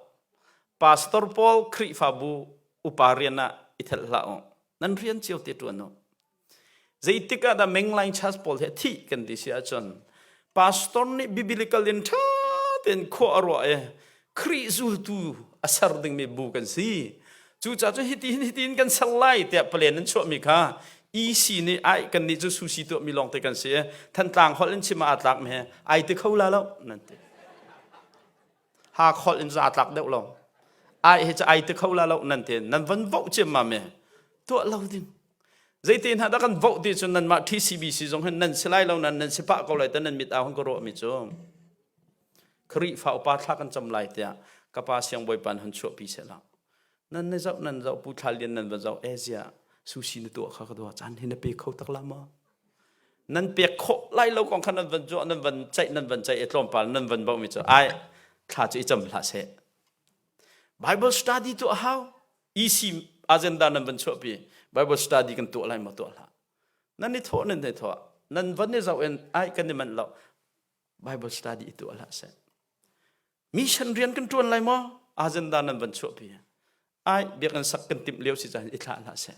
Pastor pawl Khrihfabu upa rian ah i thelh hlah u. Nan rian cio te ṭuan u. Zeitik ah dah Mengline Church pawl hi thih kan ti si ahcun pastor nih biblical in ṭha tein khua a ruah i Khrih zultu a ser dingmi bu kan si. Cucaah cun hiti hin hiti in kan ser lai tiah palen an chuahmi kha EC nih ai kan nih cu susi tuahmi lawngte kan si i Thantlang holh in chim ah aa tlak mi he ai ti kho la lo nan ti. Hakholh in za tlak deuh lo. Ai hi cu ai ti kho la lo nan ti nan van voh ciammam i tuah lo ding. Zeiti hna dah kan voh ti cun nanmah TCBC zong hin nan si lai lo nan nan si pah ko lai te nan mit au han ka ruah mi cu Khrihfa upa thla kan cam lai tiah ka pa siangbawipa hun chuahpi sehla. Nan ne zoh nan zoh pu thla lian nan va zoh Asia sushi na tuah kha ka dua caan hi na pe kho tak la maw? Nan pek khawh lai lo kong kha nan van zuah nan van ceih nan van ceih i tlawmpal nan van bauh mi cu ai thla cu i cam hlah seh. Bible study tu a hau. EC agenda nan van chuahpi Bible study kan tuah lai maw tuah hlah. Nan i thawh nan i thawh nan van i zoh in ai kan i manh lo Bible study i tuah hlah seh. Mission rian kan ṭuan lai maw? Agenda nan van chuahpi. Ai biakinn sak kan timh lio si caah i thlah hlah seh.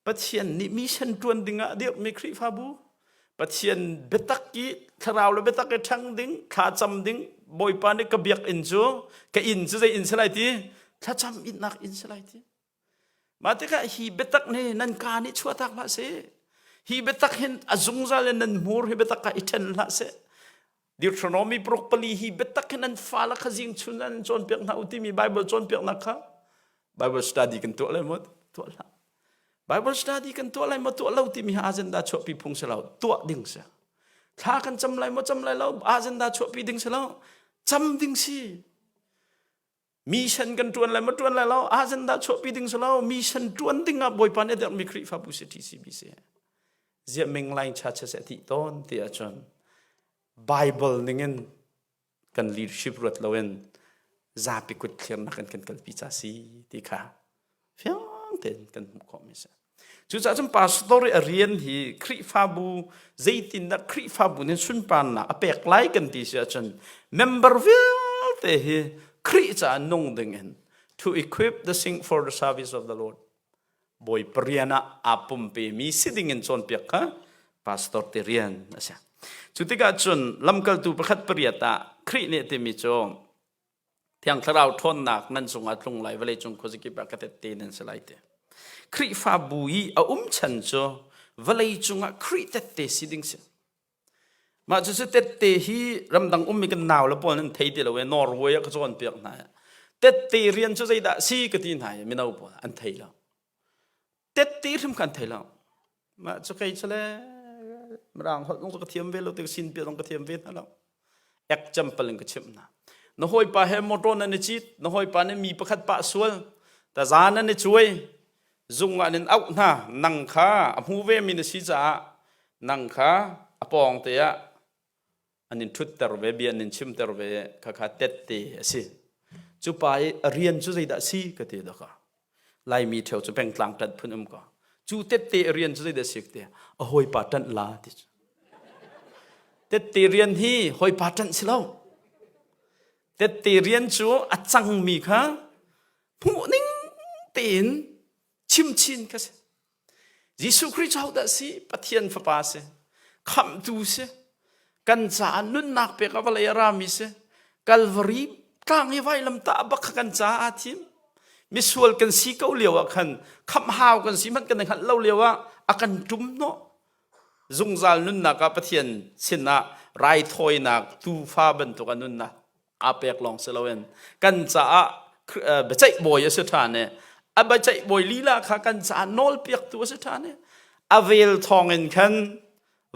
Pathian nih mission ṭuan dingah a dirhmi Khrihfabu Pathian biatak i thlarau le biatak i ṭhang ding, thlacam ding, Bawipa nih ka biakinn cu ka inn cu zei inn si lai ti? Thlacam innak inn si lai ti. Mah tikah hi biatak nih nan kaa nih chuahtak hlah seh. Hi biatak hin a zungzal in nan hmur hi biatak ah i ṭhen hlah seh. Deuteronomy paruk pali hi biatak hin nan fale kha zing chun an cawnpiak hna u timi Bible cawnpiaknak kha Bible study kan tuah le maw tuah hlah. Bible study kan tuah lai maw tuah lo timi hi agenda chuahpi phung si lo, tuah ding si. Thla kan cam lai maw cam lai lo agenda chuahpi ding si lo, cam ding si. Mission kan ṭuan lai maw ṭuan lai lo agenda chuahpi ding si lo, mission ṭuan ding ah Bawipa nih a derhmi Khrihfabu si TCBC. Ziah ming lain cha cha seh ti tawn ti ahcun Bible ningin kan leadership ruat loin zapi kut thlirnak in kan kalpi ca si ti kha fiang tein kan hmuh khawhmi si. Cucaah cun pastor i a rian hi Khrihfabu zeitindah Khrihfabu nih sunparnak a pek lai kan ti si ahcun member vialte hi Khrih caah nung ding in to equip the saint for the service of the Lord Bawipa rian ah aa pumpemi si ding in cawnpiak kha pastor te rian a si. Cu tikah cun lamkaltu pakhat pariat ah Khrih nih a timi cu Thiang Thlarau ṭhawnnak nan cungah tlung lai vawleicung khuazakip ah ka tette nan si lai ti. Khrihfabu i a um chan cu vawleicung ah Khrih tette si ding si. Mah cucu tette hi ramdang ummi kan nau le pawl nan thei ti lo i Norway ah ka cawnpiak hna. Tette rian cu zeidah si ka ti hna i mino pawl an thei lo. Tette hrim kha an thei lo. Mah cu kei cu le mirang holh zong cu ka thiam ve lo ti ka sin piah zong ka thiam ve hna lo. Example in ka chimh hna. Na hawipa he motor nan i cit, na hawipa nih mi pakhat pah sual, taza nan i cuai, zung ah nan auh hna, nang kha a hmu ve mi na si caah nang kha a pawng te ah an in ṭhutter ve, bia an in chimter ve, khakha tette a si. Cu pa i a rian cu zeidah a si ka ti daka. Laimi ṭheo cu pengtlang ṭanh phun um ko. Cu tette a rian cu zeidah a si ka ti. A hawipa ṭanh la ti cu. Tette rian hi hawipa ṭanh si lo. Tette rian cu a cangmi kha hmuh ning tein chimchin kha si. Jesuh Khrih cu hodah si? Pathian Fapa si. Khamhtu si. Kan caah nunnak pek a vawlei a rami si. Kalvari tlang i vailamtah bak kha kan caah aa thim. Misual kan si ko lio ah khan khamh hau kan si hmanh kan i hngalh lo lio ah a kan ṭum hnawh. Zungzal nunnak ah Pathian sinah raithawinak tuufa bantuk a nunnak aa pek lawng si loin kan caah biaceih bawi a si ṭhan i a biaceih bawi lila kha kan caah nawlpiaktu a si ṭhan i a vel thawngin khan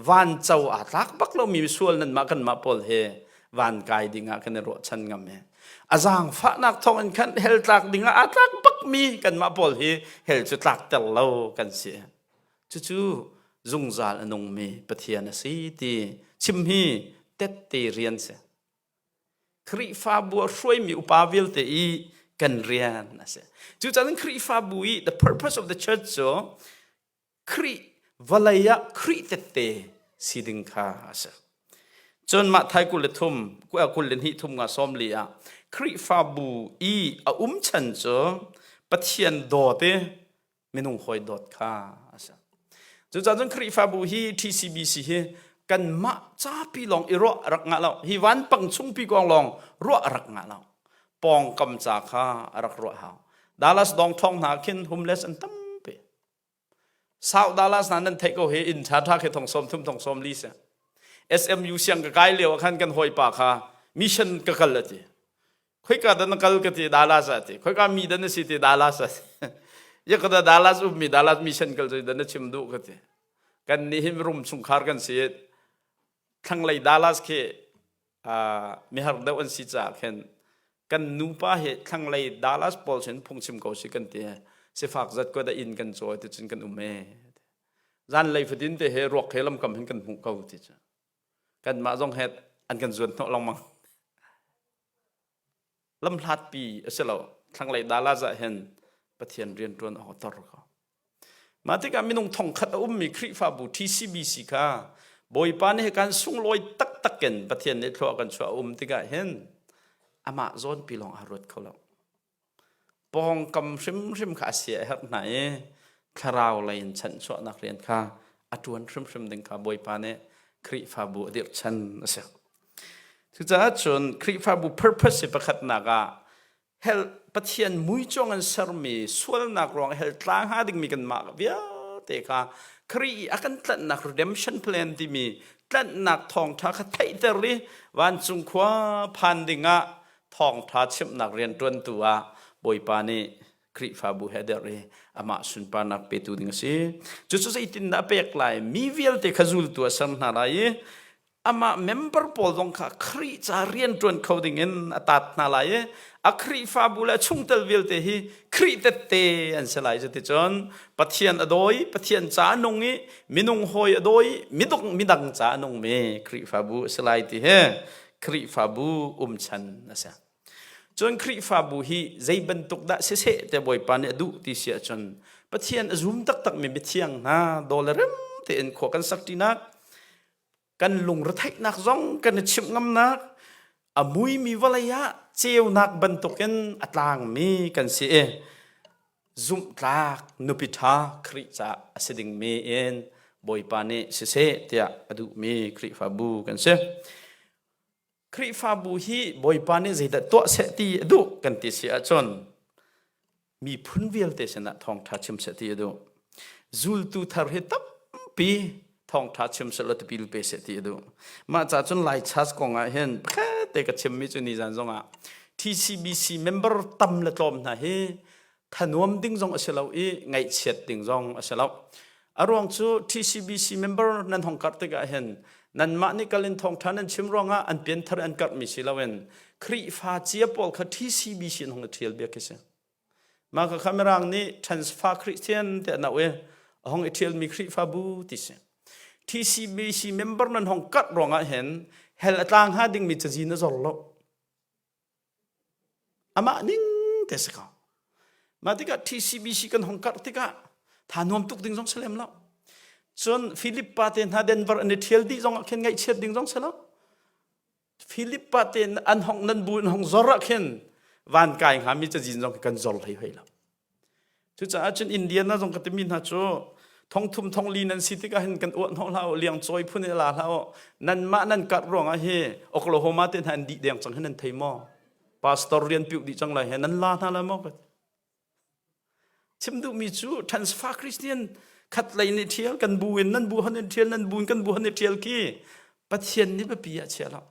van co aa tlak bak lomi misual nanmah kanmah pawl he van kai dingah kan i ruahchan ngam i a zaangfahnak thawngin khan hell tlak dingah aa tlak bakmi kanmah pawl hi hell cu tlakter lo kan si. Cucu zungzal a nungmi Pathian a si ti chim hi tette rian si. Khrihfabu a hruaimi upa vialte i kan rian a si. Cucaah Khrihfabu i the purpose of the church cu Khrih vawlei ah Khrih tette si ding kha a si. Cun mah thai 23 22 thum nga 40 ah Khrihfabu i a um chan cu Pathian dawt i minung hawi dawt kha a si. Cucaah cun Khrihfabu hi TCBC hi kanmah capi lawng i ruah a rak ngah lo. Hi vanpang chungpi kong lawng ruah a rak ngah lo. Pawngkam ca kha a rak ruah hau. Dallas dong thong hna khin homeless an tampi. South Dallas hna nan theih ko hi inn ṭha ṭha khi thong sawm thum thong sawm li si. SMU siang ka kai lio ah khan kan hawipa kha mission ka kal a ti. Khoika dah na kal ka ti Dallas ah ti. Khoika mi dah na si ti Dallas ah. Ya ka da Dallas um mi Dallas mission kal cu dah na chim duh ka ti. Kan nih hin rum chungkhar kan si. Thlanglei Dallas khi mihar deuh an si caah khin kan nupa hi thlanglei Dallas pawl sin phungchim ko si kan ti. Sifak zat ko da inn kan cawi ti cun kan um e. Zanlei fatin te he ruak he lamkam hin kan hmuh ko ti cu. Kanmah zong he an kan zuan hnawh lengmang. Lamhlatpi a si lo. Thlanglei Dallas ah hin Pathian rianṭuan awk a tor ko. Mah tikah minung thongkhat a ummi Khrihfabu TCBC kha Bawipa nih kan sunglawi taktak in Pathian nih thlua kan chuah a um tikah hin amah zawnpi lawng aa ruat kho lo. Pawngkam hrimhrim kha a sia a herh hna i thlarau lei in chanhchuahnak rian kha a ṭuan hrimhrim ding kha Bawipa nih Khrihfabu a dirhchan a si. Cucaah cun Khrihfabu purpose hi pakhatnak ah hell Pathian muicuang in sermi sualnak ruang hell tla hnga dingmi kanmah vialte kha Khrih i a kan tlanhnak redemption plan timi tlanhnak thawngṭha kha theihter i vancung khua phan dingah thawngṭha chimhnak rianṭuantu ah Bawipa nih Khrihfabu he a derh i Amah sunparnak petu ding a si. Cucu zeitindah a pek lai? Mi vialte kha zultu a ser hna lai i amah member pawl zong kha Khrih ca rianṭuan kho dingin a taat hna lai i a Khrihfabu le a chungtel vialte hi Khrih tette an si lai. Cuticun Pathian a dawi, Pathian ca a nung i minung hawi a dawi, midung midang ca a nungmi Khrihfabu a si lai ti hi Khrihfabu umchan a si. Cun Khrihfabu hi zei bantuk dah siseh te Bawipa nih a duh ti si ahcun Pathian a zum taktakmi mithiang hna daw le rem tein khua kan sak ṭinak kan lungretheihnak zong kan i chimh ngamnak a muimi vawlei ah ceunak bantukin a tlangmi kan si i zumhtlak nupi ṭha Khrih caah a si dingmi in Bawipa nih siseh tiah a duhmi Khrihfabu kan si. Khrihfabu hi Bawipa nih zeidah tuah seh ti a duh kan ti si ahcun miphun vialte sinah thawngṭha chim seh ti a duh. Zultu thar hi tampi thawngṭha chim seh law tipil pe seh ti a duh. Mah ca cun Lai Church kong ah hin pakhat te ka chimmi cu nizan zongah TCBC member tam le tlawm hna hi thanuam ding zong a si lo i ngaihchiat ding zong a si lo. A ruang cu TCBC member nan hong karh tikah hin nanmah nih kal in thawngṭha nan chim ruangah an pianthar an karhmi si loin Khrihfa cia pawl kha TCBC in hong i ṭhial bia khi si. Mah kha Mirang nih transfer Christian te an auh i a hong i ṭhialmi Khrihfabu ti si. TCBC member nan hong karh ruangah hin hell a tla hnga dingmi cazin a zor lo. Amah ning te si ko. Mah tikah TCBC kan hong karh tikah tha nuam tuk ding zong si lem lo. Cun Philip pa te hna Denver an i ṭhial dih zong ah khin ngaihchiat ding zong si lo. Philip pa te an hong nan bu in hong zor ah khin van kai hngami cazin zong kan zor hlei hoi lo. Cucaah cun Indiana zong ka timi hna cu thongthum thongli nan si tikah hin kan uah hnawh hlah u liang cawi phun in la hlah u nanmah nan karh ruangah hi Oklahoma te hna an dih deng cang hi nan thei maw pastor rian piuh dih cang lai he nan la hna la maw chim duhmi cu transfer Christian khat lei nih thial kan bu in nan bu han in thial nan bu in kan bu han i thial khi Pathian nih biapi ah chia lo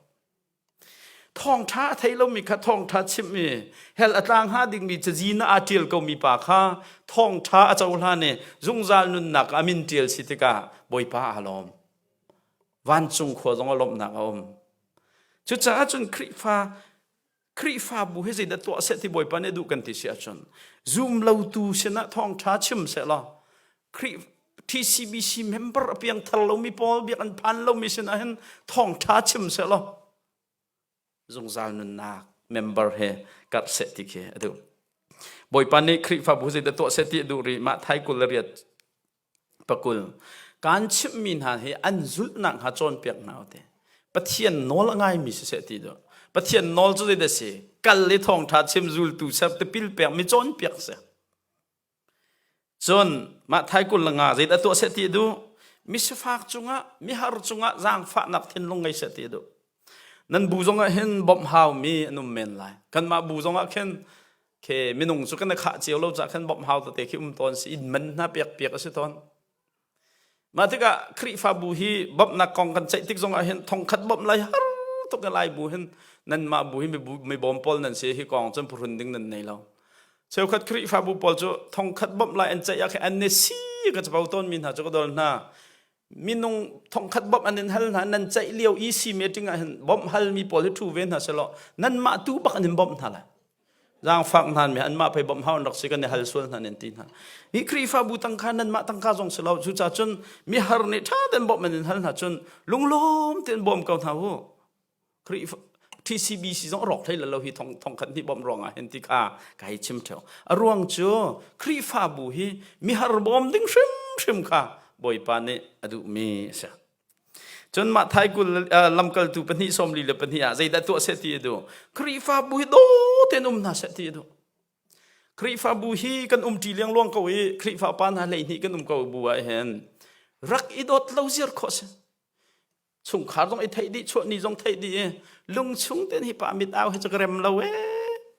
Thawngṭha a thei lomi kha thawngṭha chimh i hell a tla hnga dingmi cazin ah aa ṭial komi pa kha thawngṭha a cohlan i zungzal nunnak a min ṭial si tikah Bawipa aa lawm. Vancung khua zong a lawmhnak a um. Cucaah cun Khrihfa Khrihfabu hi zeidah tuah seh ti Bawipa nih a duh kan ti si ahcun zumlotu sinah thawngṭha chim seh law Khrih TCBC member a piangthar lomi pawl biak an phan lomi sinah hin thawngṭha chim seh law zungzal nunnak member he karh seh ti khi a duh. Bawipa nih Khrihfabu zeidah tuah seh ti a duh rih mah thai 28 pakul kaan chimhmi hna hi an zulh nakhnga cawnpiak hna u ti. Pathian nawl a ngaimi siseh ti duh. Pathian nawl cu zeidah si? Kal i thawngṭha chim zultu ser tipil pek mi cawnpiak si. Cun mah thai 25 zeidah tuah seh ti a duh? Misifak cungah, mihar cungah zaangfahnak thinlung ngei seh ti a duh. Nan bu zongah hin bawmh haumi an um men lai. Kanmah bu zongah khin khe minung cu kan i khah cio lo caah khan bawmh hau tete khi um tawn si inn man hna pek piak a si tawn. Mah tikah Khrihfabu hi bawmhnak kong kan ceih tik zongah hin thongkhat bawmh lai har tuk lai bu hin nanmah bu hi mi bawm pawl nan si hi kong cun phuhrun ding nan nei lo. Cheukhat Khrihfabu pawl cu thongkhat bawmh lai an ceih ah khin an ne si ka capo tawn mi hna cu ka dol hna. Minung thongkhat bawmh an in hal hna nan ceih lio EC meeting ah hin bawmh hal mi pawl hi thu ve hna selaw nanmah tu bak an in bawmh hna lai. Zaangfak hna mi anmah pei bawmh hau an rak si kan i hal sual hna nan ti hna. Hi Khrihfabu tangka nanmah tangka zong si lo cucaah cun mihar nih ṭha tein bawmh an in hal hna cun lunglawm tein bawm ko hna u. Khrihfa TCBC zong rawk hlei lo hi thong thongkhat hnih bawmh ruangah hin ti kha ka hei chim theo. A ruang cu Khrihfabu hi mihar bawm ding hrimhrim kha Bawipa nih a duhmi a si. Cun mah thai 20 lamkaltu pahnih 42 ah zeidah tuah seh ti a duh? Khrihfabu hi daw tein um hna seh ti a duh. Khrihfabu hi kan umṭi liangluang ko i Khrihfa pa hna 12 kan um ko bu ah hin rak i dawt lo ziar khawh si. Chungkhar zong i theih dih, chuah ni zong theih dih i lungchung tein hi pa mit au hi cu ka rem lo ee.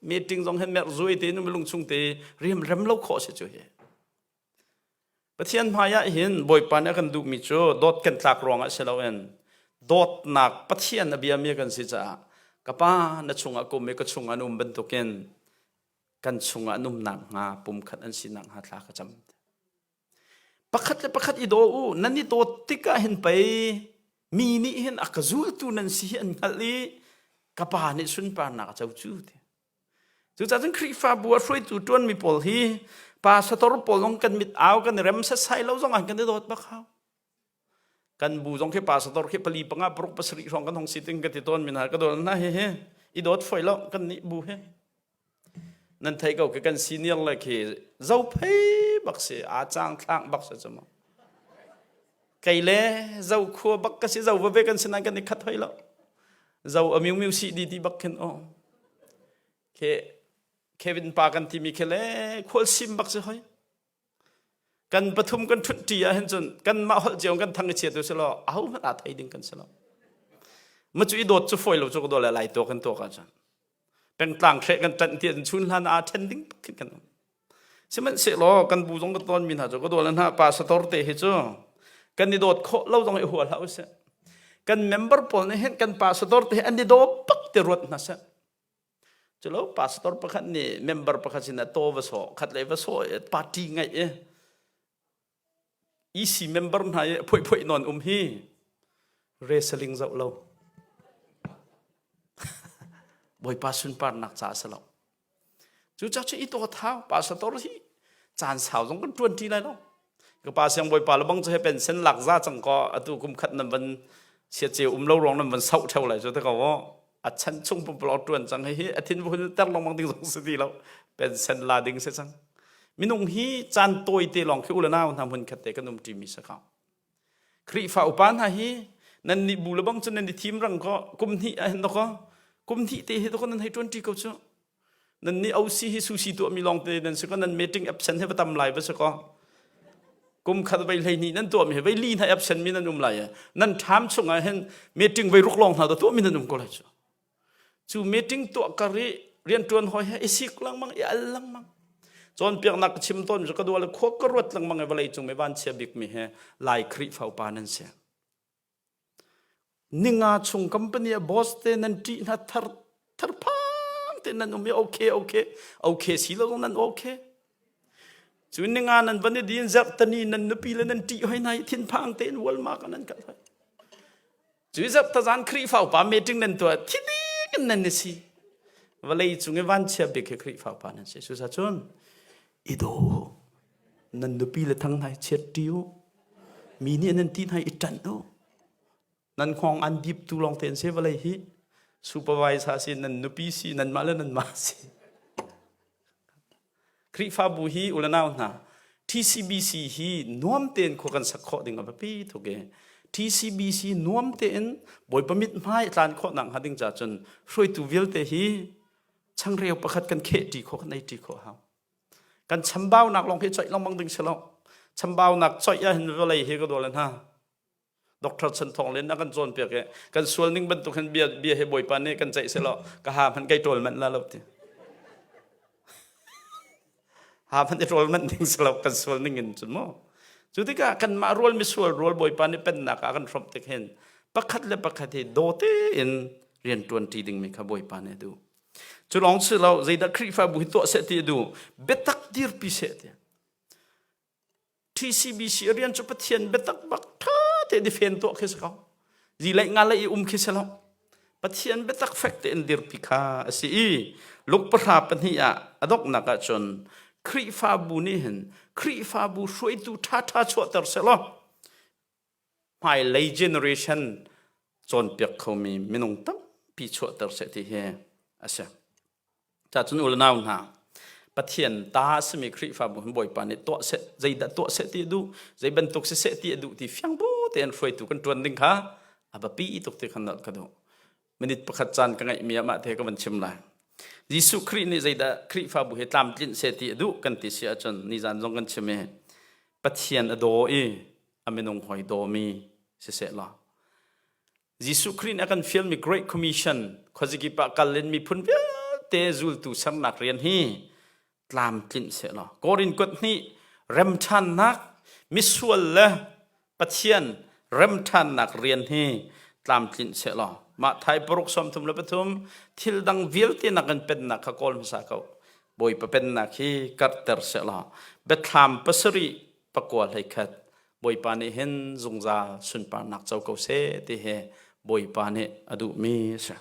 Meeting zong hin merh zui tein um lungchung te riam rem lo khawh si cu hi. Pathian hmaiah hin Bawipa nih a kan duhmi cu dawt kan tlak ruangah si loin dawtnak Pathian a biami kan si caah ka pa na chungah kum i ka chungah na um bantukin Kan chungah an um nakhnga pumkhat an si nakhnga thla ka cam. Pakhat le pakhat i daw u, nan i dawt tikah hin pei mi nih hin a ka zultu nan si hi an hngalh i ka pa nih sunparnak a co cu ti. Cucaah cun Khrihfabu a hruaitu ṭuanmi pawl hi pastor pawl zong kan mit au kan i rem setsai lo zong ah kan i dawt bak hau. Kan bu zong khi pastor khi pali panga paruk pasarih hrawng kan hong si ting ka ti tawn mi hna ka dawt hna hi hi i dawt foi lo kan nih bu hi. Nan thei ko khi kan senior le khi zophei bak si aa cang thlang bak si cu mu. Kei le zo khua bak ka si zo vave kan si nain kan i khat hoi lo. Zo a miu miu si di ti bak khin aw. Ke Kevin pa kan timi khi le khual sim bak si hoi. Kan pathum kan ṭhut ṭi ah hin cun kan mah holh cio kan thang i chia tu si lo aho hmanh aa thei ding kan si lo. Ma cu i dawt cu fawi lo cu ka daw le lai to kan tuak ahcun. Pengtlang hreh kan ṭanh ti ahcun chun hlan aa ṭhen ding bak khin kan um. Sihmanhsehlaw kan bu zong ka tawnmi hna cu ka dawl hna pastor te hi cu kan i dawt khawh lo zong i hua hlah usih. Kan member pawl nih hin kan pastor te hi an i daw bak ti ruat hna seh. Culo pastor pakhat nih member pakhat sinah taw va sawh, khat lei va sawh i party ngaih i EC member hna i phoih phoih nawn um hi wrestling zoh lo. Bawipa sunparnak ca a si lo. Cucaah cu i dawt hau pastor hi caan sau zong kan ṭuan ṭi lai lo. Ka pa siang bawipa le bang cu he pension lak za cang ko atu kum khat nan van sia ceu um lo ruang nan van sauh ṭheo lai cu te ko a chan chung pumpulawk ṭuan cang hi a thin hun ter lengmang ding zong si ti lo pension la ding si cang minung hi caan tawi te lawng khi u le nau hna hmun khat te kan um ṭi mi si ko Khrihfa upa hna hi nan nih bu le bang cu nan i thim rang ko kum hnih ah hin ko kum hnih te hi to nan hei ṭuan ṭi ko cu nan nih OC hi susi tuah mi lawng te nan si ko nan meeting absent he va tam lai va si ko kum khat vei hlei hnih nan tuah mi he vei li hna absent mi nan um lai nan ṭham chung ah hin meeting vei ruk lawng hna to tuah mi nan um ko lai cu Cu meeting tuah kar i rianṭuan hawi he i sik lengmang i al lengmang. Cawnpiaknak ka chim tawn cu ka dua le khua ka ruat lengmang i vawlei cung mi vanchia bikmi he Lai Khrihfa upa nan si. Ninga chung company a boss te nan ṭih hna thar therphang te nan um i okay okay okay si lo nan okay. Cu ninga nan van i din zarhtani nan nupi le nan ṭih hoi hna i thinphang tein Walmart ah nan kal hoi. Cu zarhtazan Khrihfa upa meeting nan tuah thi ding in nan i si. Vawlei cung i vanchia bik hi Khrihfa upa nan si. Cucaah cun i daw u. Nan nupi le thang hna i chiat ṭi u. Mi nih nan ti hna i ṭanh u. Nan hngawng an dip tu lawng te an si vawlei hi. Supervisor si, nan nupi si, nanmah le nanmah si. Khrihfabu hi u le nau hna TCBC hi nuam tein khua kan sak khawh ding a biapi tuk i TCBC nuam tein Bawipa mithmai tlan khawh nak hnga ding ca cun hruaitu vialte hi changreu pakhat kan kheh ṭi khawh kan ei ṭi khawh hau. Kan chambaunak lawng hi coih lengmang ding si lo. Chambaunak coih ah hin vawlei hi ka dawl hna. Doctor Chan Thawng Len a kan cawnpiak i kan sual ning bantuk hin bia bia hi Bawipa nih kan ceih selaw ka ha hmanh kai ṭawl manh la lo ti. Ha hmanh i ṭawl manh ding selaw kan sual ning in cun mu. Cu tikah kanmah rual misual rual Bawipa nih pennak ah kan hrawmh tik hin pakhat le pakhat hi daw tein rian ṭuan ṭi dingmi kha Bawipa nih a duh. Cu lawng si lo zeidah Khrihfabu hi tuah seh ti a duh biatak dirpi seh ti. TCBC rian cu Pathian biatak bak ṭha te difen tuah khi si ko. Zileih nga le i um khi si lo. Pathian biatak fek tein dirpi kha a si i Luke pahra pahnih ah a donghnak ahcun Khrihfabu nih hin Khrihfabu hruaitu ṭhaṭha chuahter sehlaw hmailei generation cawnpiak khomi minung tampi chuahter seh ti hi a si. Cacun u le nau hna, Pathian ta a simi Khrihfabu hin Bawipa nih tuah seh, zeidah tuah seh ti a duh, zei bantuk si seh ti a duh ti fiang bu tein hruaitu kan ṭuan ding kha a biapi tuk ti kha nolh ka duh. Minute pakhat caan ka ngeihmi ah mah te ka van chim lai. Jesuh Khrih nih zeidah Khrihfabu hi tlamtlinh seh ti a duh kan ti si ahcun nizan zong kan chim i Pathian a daw i a minung hawi dawmi siseh law Jesuh Khrih nih a kan fialmi Great Commission khuazakip ah kal in miphun vialte zultu sernak rian hi tlamtlinh sehlaw Korin kuat hnih remṭhannak misual le Pathian remṭhannak rian hi tlamtlinh sehlaw mah thai paruk 33 thil dang vialte nak in pennak kha kawl hmasa ko. Bawipa pennak hi karhter sehla Biathlam pasarih pakua hleikhat Bawipa nih hin zungzal sunparnak co ko seh ti hi Bawipa nih a duhmi a si.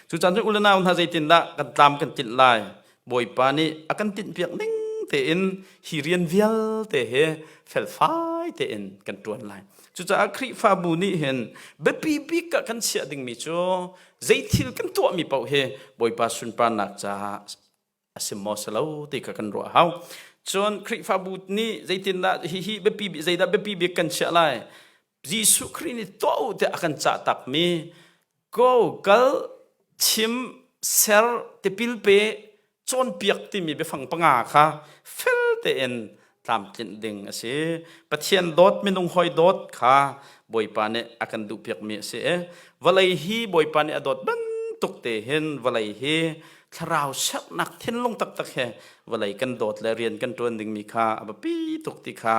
Cucan cu u le nau hna zeitindah kan tlam kan tlinh lai? Bawipa nih a kan tinhpiak ning tein hi rian vialte hi felfai tein kan ṭuan lai. Cucaah Khrihfabu nih hin biapi bik ah kan chiah dingmi cu zeithil kan tuahmi paoh hi Bawipa sunparnak caah a si maw si lo ti kha kan ruah hau. Cun Khrihfabu nih zeitindah hihi biapi zeidah biapi bik kan chiah lai? Jesuh Khrih nih tuah u tiah a kan cah takmi go kal chim ser tipil pe cawnpiak timi biafang panga kha fel tein tlamtlinh ding a si. Pathian dawt minung hawi dawt kha Bawipa nih a kan duhpiakmi a si i vawlei hi Bawipa nih a dawt bantuk te hin vawlei hi thlarau sernak thinlung taktak he vawlei kan dawt le rian kan ṭuan dingmi kha a biapi tuk ti kha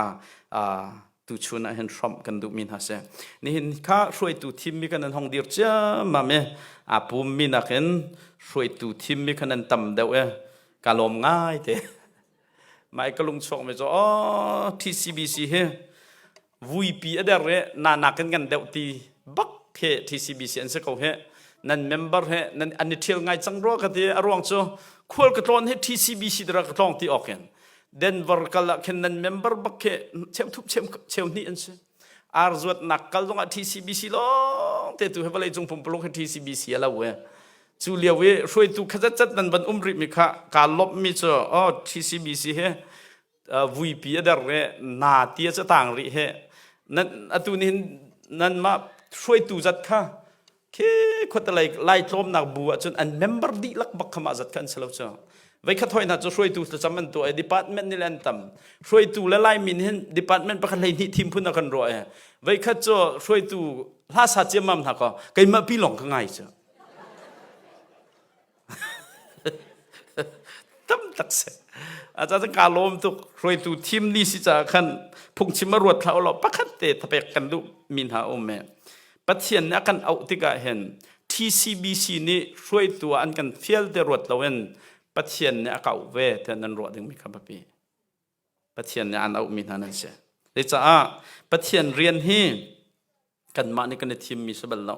tuchun ah hin hrawmh kan duhmi hna si. Nihin kha hruaitu thimmi kan an hong dir ciammam i aa pummi nakin hruaitu thimmi khan an tam deuh i ka lawm ngai te. Mai ka lung chuak mi cu oh TCBC hi vuipi a der i na nakin kan deuh ti bak he TCBC an si ko he nan member he nan an i ṭhial ngai cang rua ka ti a ruang cu khual ka tlawn hi TCBC dara ka tlawng ti awk in Denver kal ah khin nan member bak khi cheu thup cheu hnih an si. Ar zuatnak kal zongah TCBC lawng te tu he vawlei cung pumpuluk he TCBC a lo e. Cu lio i hruaitu kha zat nan van um rih mi kha kaa lawmh mi cu oh TCBC he vuipi a der re na tia ca tang rih he nan atu ni hin nan mah hruaitu zat kha Khi khuatelei lai tlawmnak bu ahcun an member dihlak bak kha mah zat kha an si lo cu. Veikhat hoi hna cu hruaitu thlacam an tuah i department nih le an tam. Hruaitu le Laimi nih hin department pakhat 12 thim phun ah kan ruah i veikhat cu hruaitu hla sa ciammam hna kaw keimah pi lawng ka ngai cu. Tam tak si. A ca kaa lawm tuk. Hruaitu thim ni si caah khan phungchim a ruat thla law pakhat te thapek kan duh mi hna um me. Pathian nih a kan auh tikah hin TCBC nih hruaitu ah an kan fial te ruat loin Pathian nih a ka auh ve tiah nan ruah dingmi kha biapi. Pathian nih an auhmi hna nan si. Zecaah Pathian rian hi kanmah nih kan i thimmi si bal lo.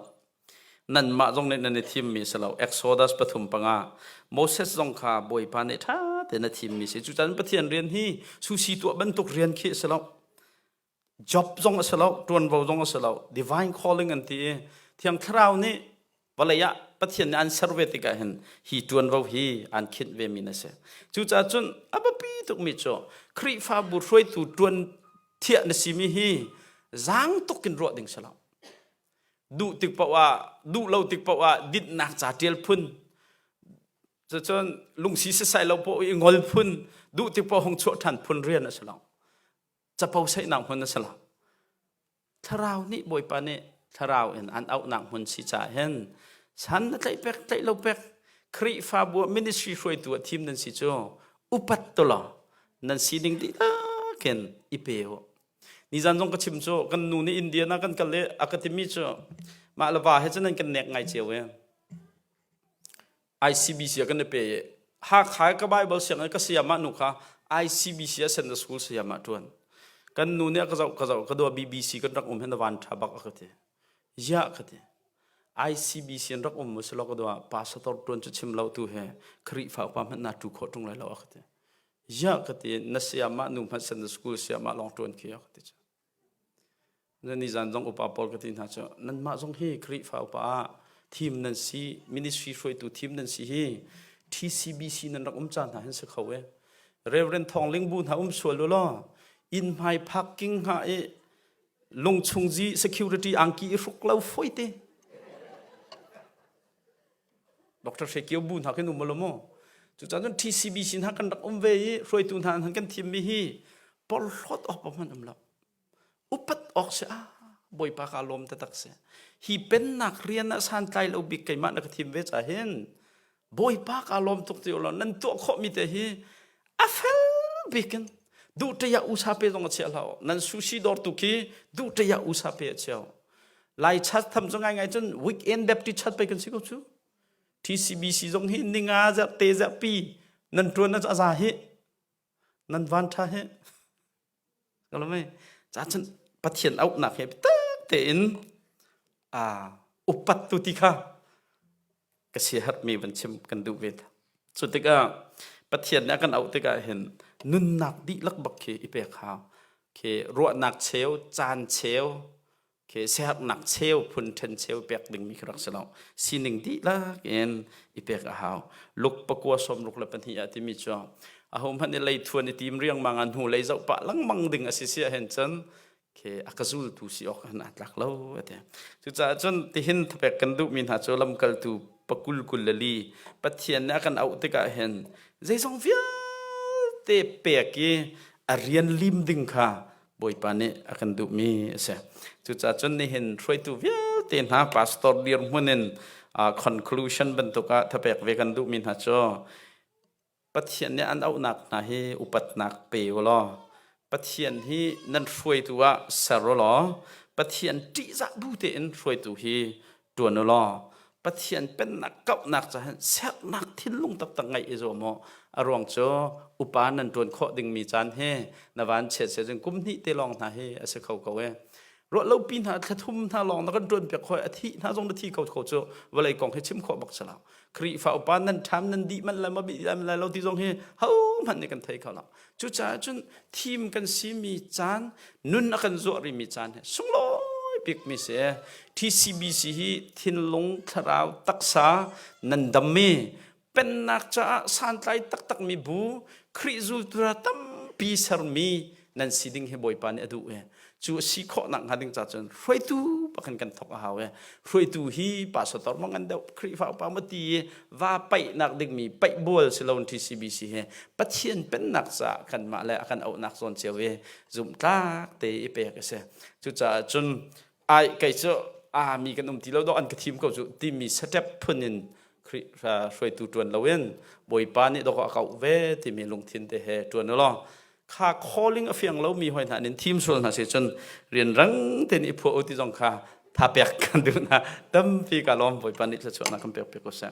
Nanmah zong nih nan i thimmi si lo. Exodus pathum panga Moses zong kha Bawipa nih ṭha tein a thimmi si. Cucaah Pathian rian hi susi tuah bantuk rian khi a si lo. Job zong a si lo, ṭuanvo zong a si lo. Divine calling an ti i Thiang Thlarau nih vawlei ah Pathian nih an ser ve tikah hin hi ṭuanvo hi an khinh vemi na si. Cucaah cun a biapi tukmi cu Khrihfabu hruaitu ṭuan thiah na simi hi zaang tuk in ruah ding si lo. Duh tik paoh ah, duh lo tik paoh ah dinhnak ca ṭial phun, cucun lungsi sisai lo paoh i ngol phun, duh tik paoh hung chuah ṭhan phun rian a si lo. Capo saihnak hmun a si lo. Thlarau nih Bawipa nih thlarau in an auhnak hmun si caah hin san na tlaih pek tlaih lo pek Khrihfabu ah ministry hruaitu ah thim nan si cu upat tu law nan sining dihlak in i pe u. Nizan zong ka chim cu kan nu nih Indiana kan kal i a ka timi cu mah le va he cun nan kan nek ngai cio e. ICBC ah kan i pe i Hakha ka Bible sianginn ka sayamah nu kha ICBC ah Sunday school sayamah ṭuan. Kan nu nih a ka zoh ka zoh ka dua BBC kan rak um hin van ṭha bak a ka ti. Ziah ka ti. ICBC an rak um mu silo ka dua pastor ṭuan cu chim lo tu he Khrihfa upa hmanh na ṭu khawh ṭung lai lo a ka ti. Ziah ka ti na sayamah nu hmanh Sunday school sayamah lawng ṭuan khi a ka ti. Nizan zong upa pawl ka ti hna cu nanmah zong hi Khrihfa upa ah thim nan si ministry hruaitu thim nan si hi TCBC nan rak um caan hna hin si kho e Reverend Thawng Ling bu hna um sual u law inn hmai parking hnga i lungchung zi security angki i hruk lo foi te Dr. Hre Kio bu hna khin um lo mu cucaah cun TCBC hna kan rak um ve i hruaitu hna han kan thim mi hi porhlawt awk hmanh um lo upat awk si ah bawipa ka lawm taktak si hi pennak rian ah santlai lo bik keimah na ka thim ve ca hin bawipa ka lawm tuk ti lo nan tuah khawh mi te hi a fel bik in duh ṭe ah usa pe zong a chia hlah nan sushi dawr tu khi duh ṭe ah usa pe a chia lai chat tham cu ngai ngai cun weekend baptist chat pe kan si ko cu TCBC zong hi ninga zarh te zarh pi. Nan ṭuan na cu a za hi. Nan van ṭha hi. Ka mei. Ca cun Pathian auhnak he tak tein a upat tu ti kha ka siaherhmi van chim kan duh ve. Cu tikah Pathian nih a kan auh tikah hin nunnak dihlak bak khi i pek hau. Khi ruahnak cheu, caan cheu, khi siaherhnak cheu phun ṭhen cheu pek dingmi khi rak si lo. Sining dihlak in i pek a hau. Luk pakua 62 ah timi cu aho hmanh i leithuan i tim riangmang ah hnu lei zoh pah lengmang ding a si si ahhin cun khi a ka zultu si awk han aa tlak lo a ti. Cucaah cun tihin thapek kan duhmi hna cu lamkaltu pakul 24 Pathian nih a kan auh tikah hin zeizong vialte pek i a rian lim ding kha Bawipa nih a kan duhmi a si. Cucaah cun nihin hruaitu vialte hna pastor dirhmun in conclusion bantuk ah thapek ve kan duhmi hna cu Pathian nih an auhnak hna hi upatnak pe u law Pathian hi nan hruaitu ah ser u law Pathian ṭihzah bu tein hruaitu hi ṭuan u law Pathian pennak kauhnak caah sernak thinlung taktak ngeih i zuam u. A ruang cu upa nan ṭuan khawh dingmi caan hi na van chiat sia cun kum hnih te lawng hna hi a si kho ko e. Ruah lo pi hna thla thum hna lawng na kan ṭuan piak khawh a thih hna zong na thi kho kho cu vawlei kong hi chim khawh bak si lo. Khrihfa upa nan ṭham nan dih manh lai ma bih lai lo ti zong hi hohmanh nih kan thei kho lo. Cucaah cun thim kan simi caan nun a kan zuah rihmi caan hi sunglawi bikmi si. TCBC hi thinlung thlarau taksa nan dammi pennak caah santlai taktakmi bu Khrih zultu tampi sermi nan si ding hi Bawipa nih a duh i cu a si khawh nak hnga ding ca cun hruaitu pakhan kan thok a hau i hruaitu hi pastor ma ngan deuh Khrihfa upa ma ti i va paih nak dingmi paih bual si lo TCBC hi Pathian pennak ca kanmah le a kan auhnak zawn cio i zumhtlak te i pek a si. Cucaah cun ai kei cu a mi kan um ti lo dawh an ka thim ko cu timi step phun in Khrih hruaitu ṭuan loin Bawipa nih dawk a kauh ve timi lungthin te he ṭuan u law kha calling a fiang lomi hoi hna nin thim sual hna si cun rianrang tein i phuah u ti zong kha tha pek kan duh hna. Tampi ka lawm. Bawipa nih thluachuahnak kan pek piak ko seh.